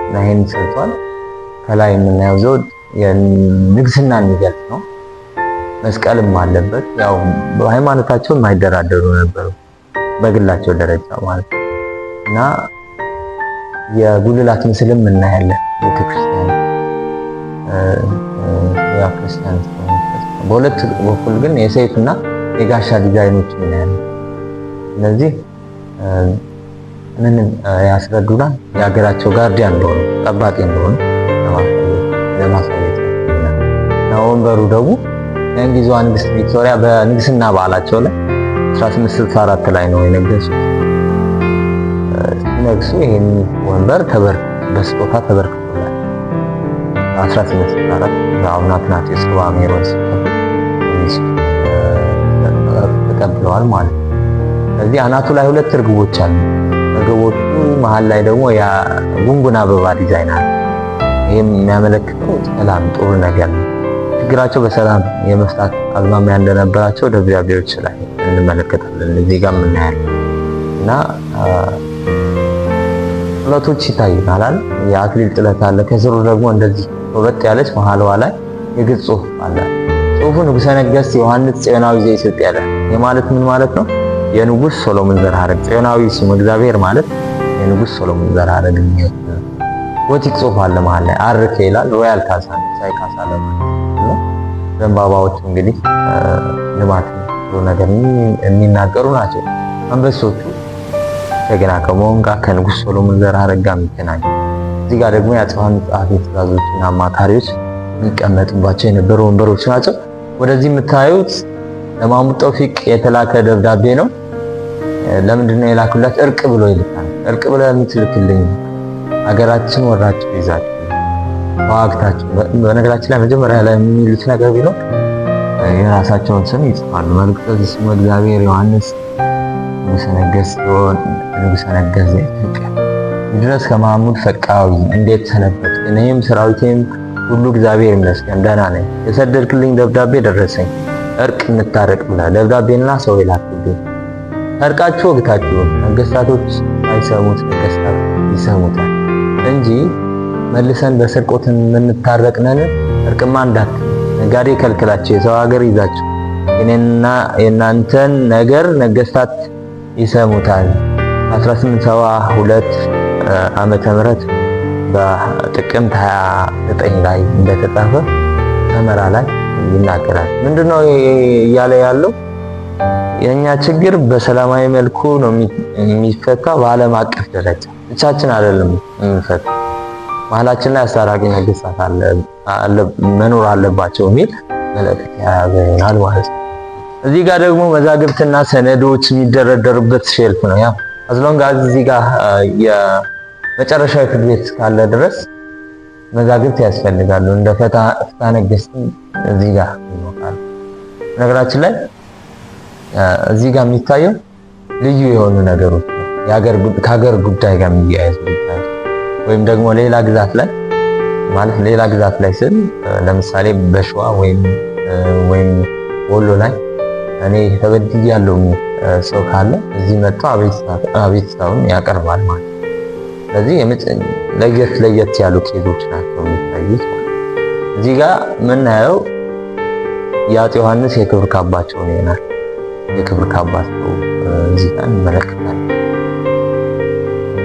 እና ይሄን ሰርቷል። ከላይ የምናየው ዘውድ የንግስና የሚገልጽ ነው። መስቀልም አለበት። ያው በሃይማኖታቸው የማይደራደሩ ነበሩ በግላቸው ደረጃ ማለት ነው። እና የጉልላት ምስልም እናያለን። ቤተክርስቲያን ያ ክርስቲያን በሁለት በኩል ግን የሰይፍና የጋሻ ዲዛይኖች እናያለን። እነዚህ ምንም ያስረዱናል? የሀገራቸው guardian እንደሆኑ፣ ጠባቂ እንደሆኑ ለማሳየት ነው። እና ወንበሩ ደግሞ የእንግሊዟ ንግስት ቪክቶሪያ በንግስና በዓላቸው ላይ 1864 ላይ ነው የነገሱት። ሲነግሱ ይሄን ወንበር በስጦታ ተበርክቶላል። በ1864 በአቡነ አትናቴዎስ ሜሮን ተቀብለዋል ማለት ነው። ስለዚህ አናቱ ላይ ሁለት እርግቦች አሉ። እርግቦቹ መሀል ላይ ደግሞ የጉንጉን አበባ ዲዛይን አለ። ይህም የሚያመለክተው ሰላም፣ ጥሩ ነገር ነው። ችግራቸው በሰላም የመፍታት አዝማሚያ እንደነበራቸው ደብዳቤዎች ላይ እንመለከታለን። እዚህ ጋር እናያለን እና ጥለቶች ይታዩናል። የአክሊል ጥለት አለ። ከስሩ ደግሞ እንደዚህ ወበጥ ያለች መሀልዋ ላይ የግዕዝ ጽሑፍ አለ። ጽሑፉ ንጉሠ ነገሥት ዮሐንስ ጽዮናዊ ዘኢትዮጵያ ያለ የማለት ምን ማለት ነው? የንጉሥ ሶሎሞን ዘር ሐረግ፣ ጽዮናዊ ስሙ እግዚአብሔር ማለት የንጉሥ ሶሎሞን ዘር ሐረግ የሚወክል ነው። Gothic ጽሑፍ አለ መሀል ላይ RK ይላል። Royal ካሳ ሳይ ካሳ ለማለት ነው። ዘንባባዎቹ እንግዲህ ልማት ጥሩ ነገር የሚናገሩ ናቸው። አንበሶቹ ጀግና ከመሆን ጋር ከንጉሥ ሶሎሞን ዘር ሐረግ ጋር የሚገናኙ፣ እዚህ ጋር ደግሞ የአፄ ዮሐንስ ጸሐፊ ትእዛዞችና አማካሪዎች የሚቀመጡባቸው የነበሩ ወንበሮች ናቸው። ወደዚህ የምታዩት ለማህሙድ ተውፊቅ የተላከ ደብዳቤ ነው። ለምንድን ነው የላኩላት? እርቅ ብሎ ይልካል። እርቅ ብሎ የምትልክልኝ ሀገራችን ወራችሁ ይዛችሁ ተዋግታችሁ። በነገራችን ላይ መጀመሪያ ላይ የሚሉት ነገር ቢኖር የራሳቸውን ስም ይጽፋሉ። መልእክተ ስሙ እግዚአብሔር ዮሐንስ ንጉሠ ነገሥት ንጉሠ ነገሥት ዘኢትዮጵያ ይድረስ ከማህሙድ ፈቃዊ፣ እንዴት ሰነበት? እኔም ሰራዊቴም ሁሉ እግዚአብሔር ይመስገን ደህና ነኝ። የሰደድክልኝ ደብዳቤ ደረሰኝ። እርቅ እንታረቅ ብለህ ደብዳቤና ሰው የላክብኝ። ታርቃችሁ ወግታችሁ ነገስታቶች ሳይሰሙት ነገስታት ይሰሙታል እንጂ መልሰን በስርቆት የምንታረቅ ነን። እርቅማ እንዳት ነጋዴ ከልክላቸው የሰው ሀገር ይዛችሁ የኔና የእናንተን ነገር ነገስታት ይሰሙታል። 1872 ዓመተ ምህረት በጥቅምት 29 ላይ እንደተጻፈ ተመራ ላይ ይናገራል። ምንድነው እያለ ያለው? የኛ ችግር በሰላማዊ መልኩ ነው የሚፈታው። በዓለም አቀፍ ደረጃ ብቻችን አይደለም የሚፈታው። መሀላችን ላይ አስታራቂ ነገስታት አለ መኖር አለባቸው የሚል መልእክት የያዘ ይሆናል ማለት ነው። እዚህ ጋር ደግሞ መዛግብትና ሰነዶች የሚደረደሩበት shelf ነው። ያ as long as እዚህ ጋር የመጨረሻዊ ፍርድ ቤት እስካለ ድረስ መዛግብት ያስፈልጋሉ። እንደ ፍትሐ ነገሥትም እዚህ ጋር ይሞቃል። ነገራችን ላይ እዚህ ጋር የሚታየው ልዩ የሆኑ ነገሮች ነው። ከሀገር ጉዳይ ጋር የሚያያዙ ጉዳይ ወይም ደግሞ ሌላ ግዛት ላይ፣ ማለት ሌላ ግዛት ላይ ስል ለምሳሌ በሸዋ ወይም ወሎ ላይ እኔ ተበድያለሁ የሚል ሰው ካለ እዚህ መጥቶ አቤቱታውን ያቀርባል ማለት ነው። ስለዚህ ለየት ለየት ያሉ case ኦች ናቸው የሚታዩት ማለት ነው። እዚህ ጋር የምናየው የአፄ ዮሐንስ የክብር ካባቸውን ይሆናል። የክብር ካባቸው እዚህ ጋር እንመለከታለን።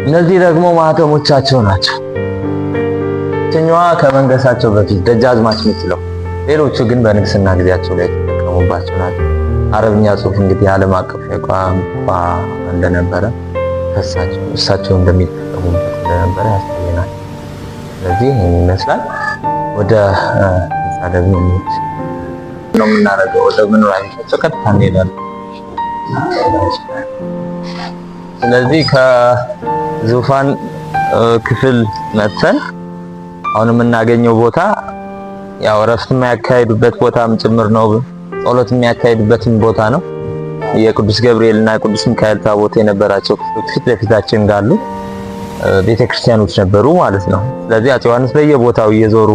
እነዚህ ደግሞ ማህተሞቻቸው ናቸው። ይችኛዋ ከመንገሳቸው በፊት ደጃዝማች የምትለው፣ ሌሎቹ ግን በንግስና ጊዜያቸው ላይ የተጠቀሙባቸው ናቸው። አረብኛ ጽሑፍ እንግዲህ ዓለም አቀፍ ቋንቋ እንደነበረ ከሳቸው እሳቸው እንደሚጠቀሙበት እንደነበረ ያሳየናል። ስለዚህ ይህን ይመስላል። ወደ ህንፃ ደግሞ እንሂድ ነው የምናደርገው። ወደ መኖሪያ ቤታቸው ቀጥታ እንሄዳለን። ስለዚህ ከዙፋን ክፍል መጥተን አሁን የምናገኘው ቦታ ያው እረፍት የሚያካሂዱበት ቦታም ጭምር ነው። ጸሎት የሚያካሂዱበትም ቦታ ነው። የቅዱስ ገብርኤል እና የቅዱስ ሚካኤል ታቦት የነበራቸው ክፍሎች ፊት ለፊታችን ጋሉ ቤተክርስቲያኖች ነበሩ ማለት ነው። ስለዚህ አፄ ዮሐንስ በየቦታው እየዞሩ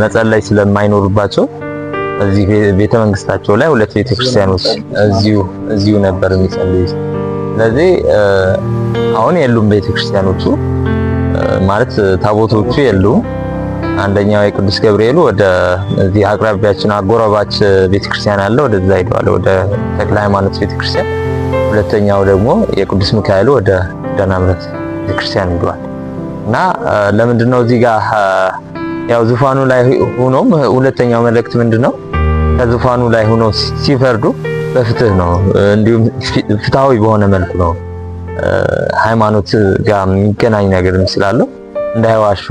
መጸለይ ስለማይኖርባቸው እዚህ ቤተ መንግስታቸው ላይ ሁለት ቤተክርስቲያኖች እዚሁ እዚሁ ነበር የሚጸልዩት። ስለዚህ አሁን የሉም ቤተክርስቲያኖቹ፣ ማለት ታቦቶቹ የሉም። አንደኛው የቅዱስ ገብርኤሉ ወደ እዚህ አቅራቢያችን አጎራባች ቤተክርስቲያን አለ፣ ወደዛ ሄደዋል፣ ወደ ተክለ ሃይማኖት ቤተክርስቲያን። ሁለተኛው ደግሞ የቅዱስ ሚካኤሉ ወደ ኪዳነ ምሕረት ቤተክርስቲያን ሄደዋል። እና ለምንድን ነው እዚህ ጋር ያው ዙፋኑ ላይ ሆኖም ሁለተኛው መልእክት ምንድነው? ከዙፋኑ ላይ ሆኖ ሲፈርዱ በፍትህ ነው፣ እንዲሁም ፍትሃዊ በሆነ መልኩ ነው። ሃይማኖት ጋር የሚገናኝ ነገር ስላለው እንዳይዋሹ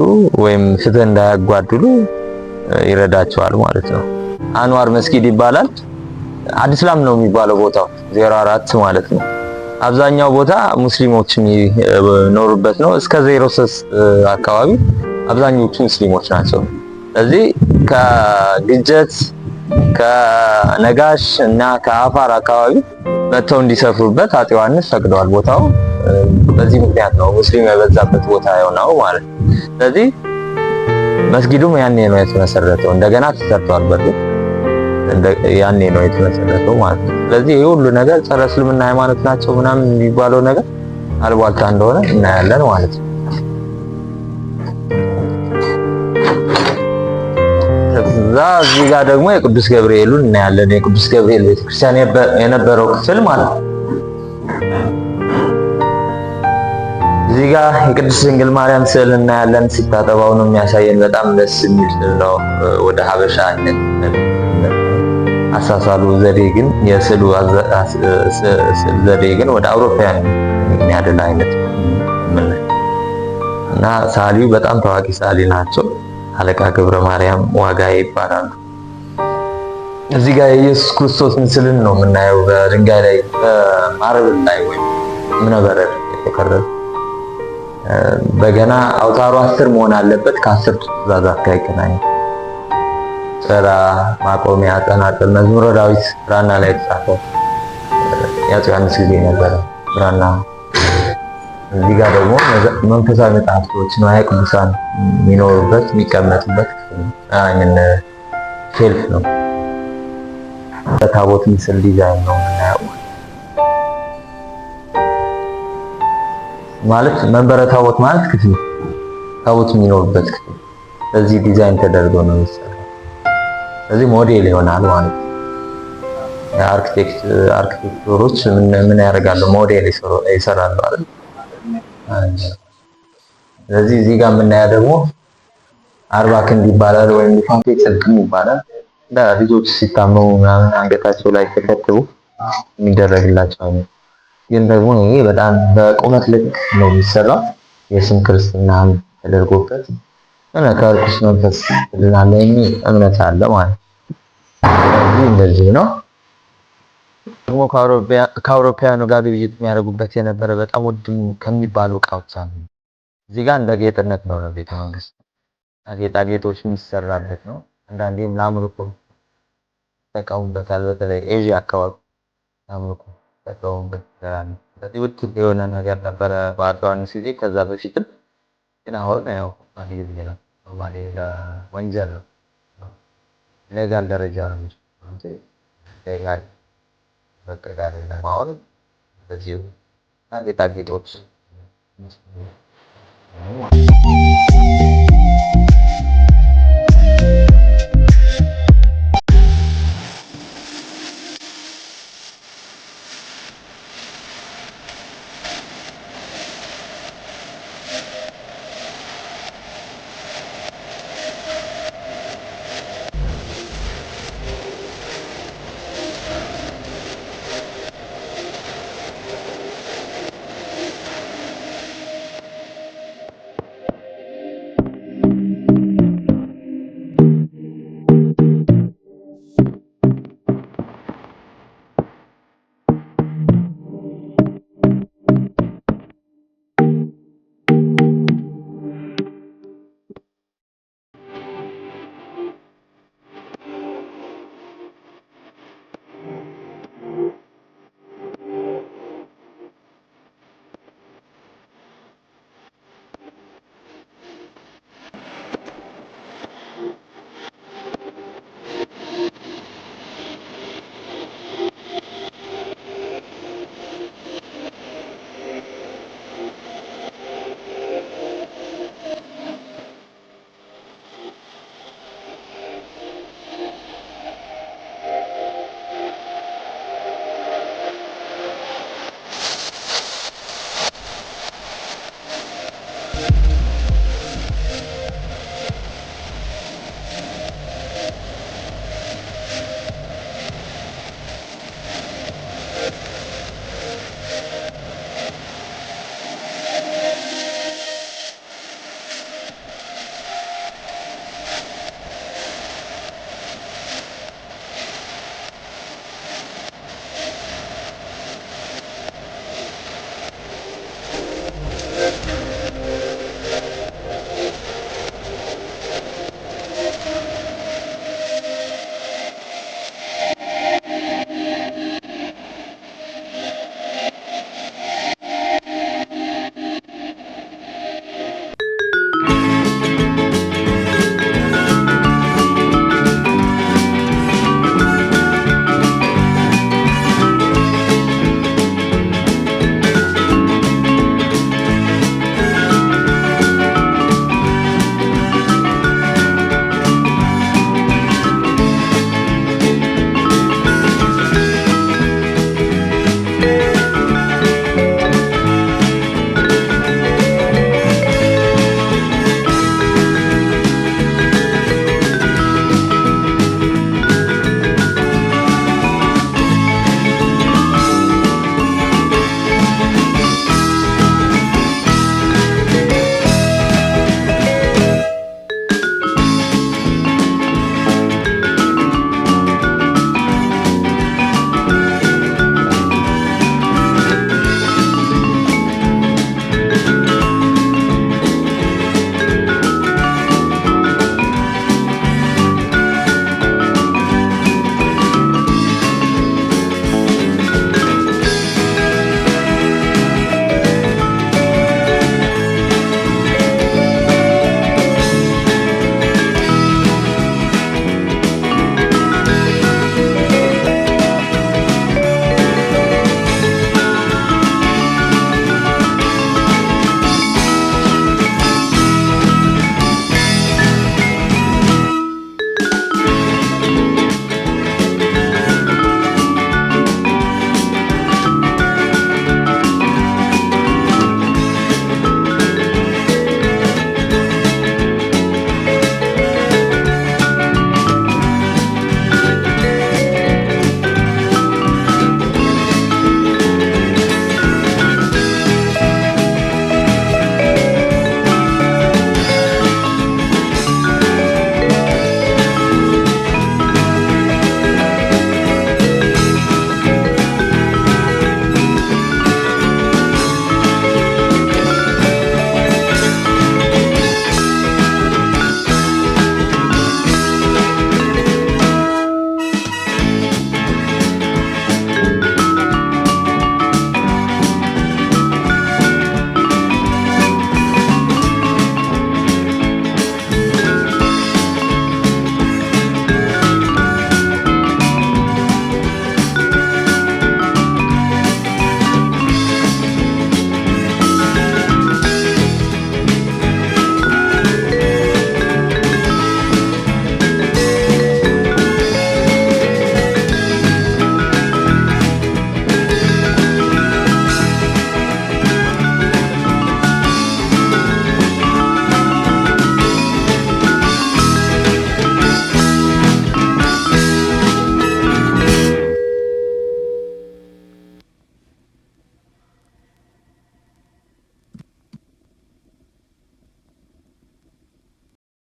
ወይም ፍትህ እንዳያጓድሉ ይረዳቸዋል ማለት ነው። አንዋር መስጊድ ይባላል። አዲስ ላም ነው የሚባለው ቦታው 04 ማለት ነው። አብዛኛው ቦታ ሙስሊሞች የሚኖሩበት ነው። እስከ 03 አካባቢ አብዛኞቹ ሙስሊሞች ናቸው። ስለዚህ ከግጀት ከነጋሽ እና ከአፋር አካባቢ መጥተው እንዲሰፍሩበት አፄ ዮሐንስ ፈቅደዋል። ቦታው በዚህ ምክንያት ነው ሙስሊም የበዛበት ቦታ የሆነው ማለት ነው። ስለዚህ መስጊዱም ያኔ ነው የተመሰረተው። እንደገና ተሰርቷል። በርግጥ ያኔ ነው የተመሰረተው ማለት ነው። ስለዚህ ይህ ሁሉ ነገር ጸረ እስልምና ሃይማኖት ናቸው ምናምን የሚባለው ነገር አልቧልታ እንደሆነ እናያለን ማለት ነው። ከዛ እዚህ ጋር ደግሞ የቅዱስ ገብርኤሉን እናያለን። የቅዱስ ገብርኤል ቤተክርስቲያን የነበረው ክፍል ማለት ነው። እዚህ ጋር የቅድስት ድንግል ማርያም ስዕል እናያለን። ስታጠባው ነው የሚያሳየን። በጣም ደስ የሚል ስዕል ነው። ወደ ሀበሻ አይነት አሳሳሉ ዘዴ ግን የስዕሉ ዘዴ ግን ወደ አውሮፓውያን የሚያደላ አይነት እና ሰዓሊው በጣም ታዋቂ ሰዓሊ ናቸው። አለቃ ገብረ ማርያም ዋጋዬ ይባላሉ። እዚህ ጋር የኢየሱስ ክርስቶስ ምስልን ነው የምናየው። በድንጋይ ላይ በ marble ላይ ወይም እብነበረድ የተቀረጸ በገና አውታሩ 10 መሆን አለበት። ከአስርቱ ትእዛዛት ጋር ይገናኛል። ጭራ፣ ማቆሚያ፣ ጸናጽል፣ መዝሙረ ዳዊት ብራና ላይ የተጻፈው የአፄ ዮሐንስ ጊዜ ነበረ ብራና። እዚህ ጋር ደግሞ መንፈሳዊ መጽሐፍቶች ንዋየ ቅዱሳን የሚኖሩበት የሚቀመጡበት shelf ነው። በታቦት ምስል ዲዛይን ነው የምናየው። ማለት መንበረ ታቦት ማለት ክፍል ታቦት የሚኖርበት ክፍል በዚህ ዲዛይን ተደርጎ ነው የሚሰራው። ስለዚህ ሞዴል ይሆናል ማለት ነው። አርክቴክተሮች ምን ያደርጋሉ? ሞዴል ይሰራሉ አይደል? ስለዚህ እዚህ ጋር የምናየው ደግሞ አርባ ክንድ ይባላል ወይም ሊፋፌ ጽድቅም ይባላል። ልጆች ሲታመሙ ምናምን አንገታቸው ላይ ተከትቦ የሚደረግላቸው አይነት ግን ደግሞ ይሄ በጣም በቁመት ልክ ነው የሚሰራው። የስም ክርስትና ተደርጎበት እና ከርኩስ መንፈስ ትድናለህ የሚል እምነት አለ ማለት ነው። ስለዚህ እንደዚህ ነው። ደግሞ ከአውሮፓውያኑ ጋር ግብይት የሚያደርጉበት የነበረ በጣም ውድ ከሚባሉ እቃዎች አሉ። እዚህ ጋር እንደ ጌጥነት ነው ለቤተ መንግስት ጌጣጌጦች የሚሰራበት ነው። አንዳንዴም ለአምልኮ ይጠቀሙበታል። በተለይ ኤዥያ አካባቢ ለአምልኮ ይጠቀሙበት። ስለዚህ ውድ የሆነ ነገር ነበረ በአፄ ዮሐንስ ጊዜ፣ ከዛ በፊትም ግን አሁን ያው ጊዜ ነው ወንጀል ነው፣ legal ደረጃ ነው legal በቃ አይደለም። አሁን በዚሁ ጌጣጌጦች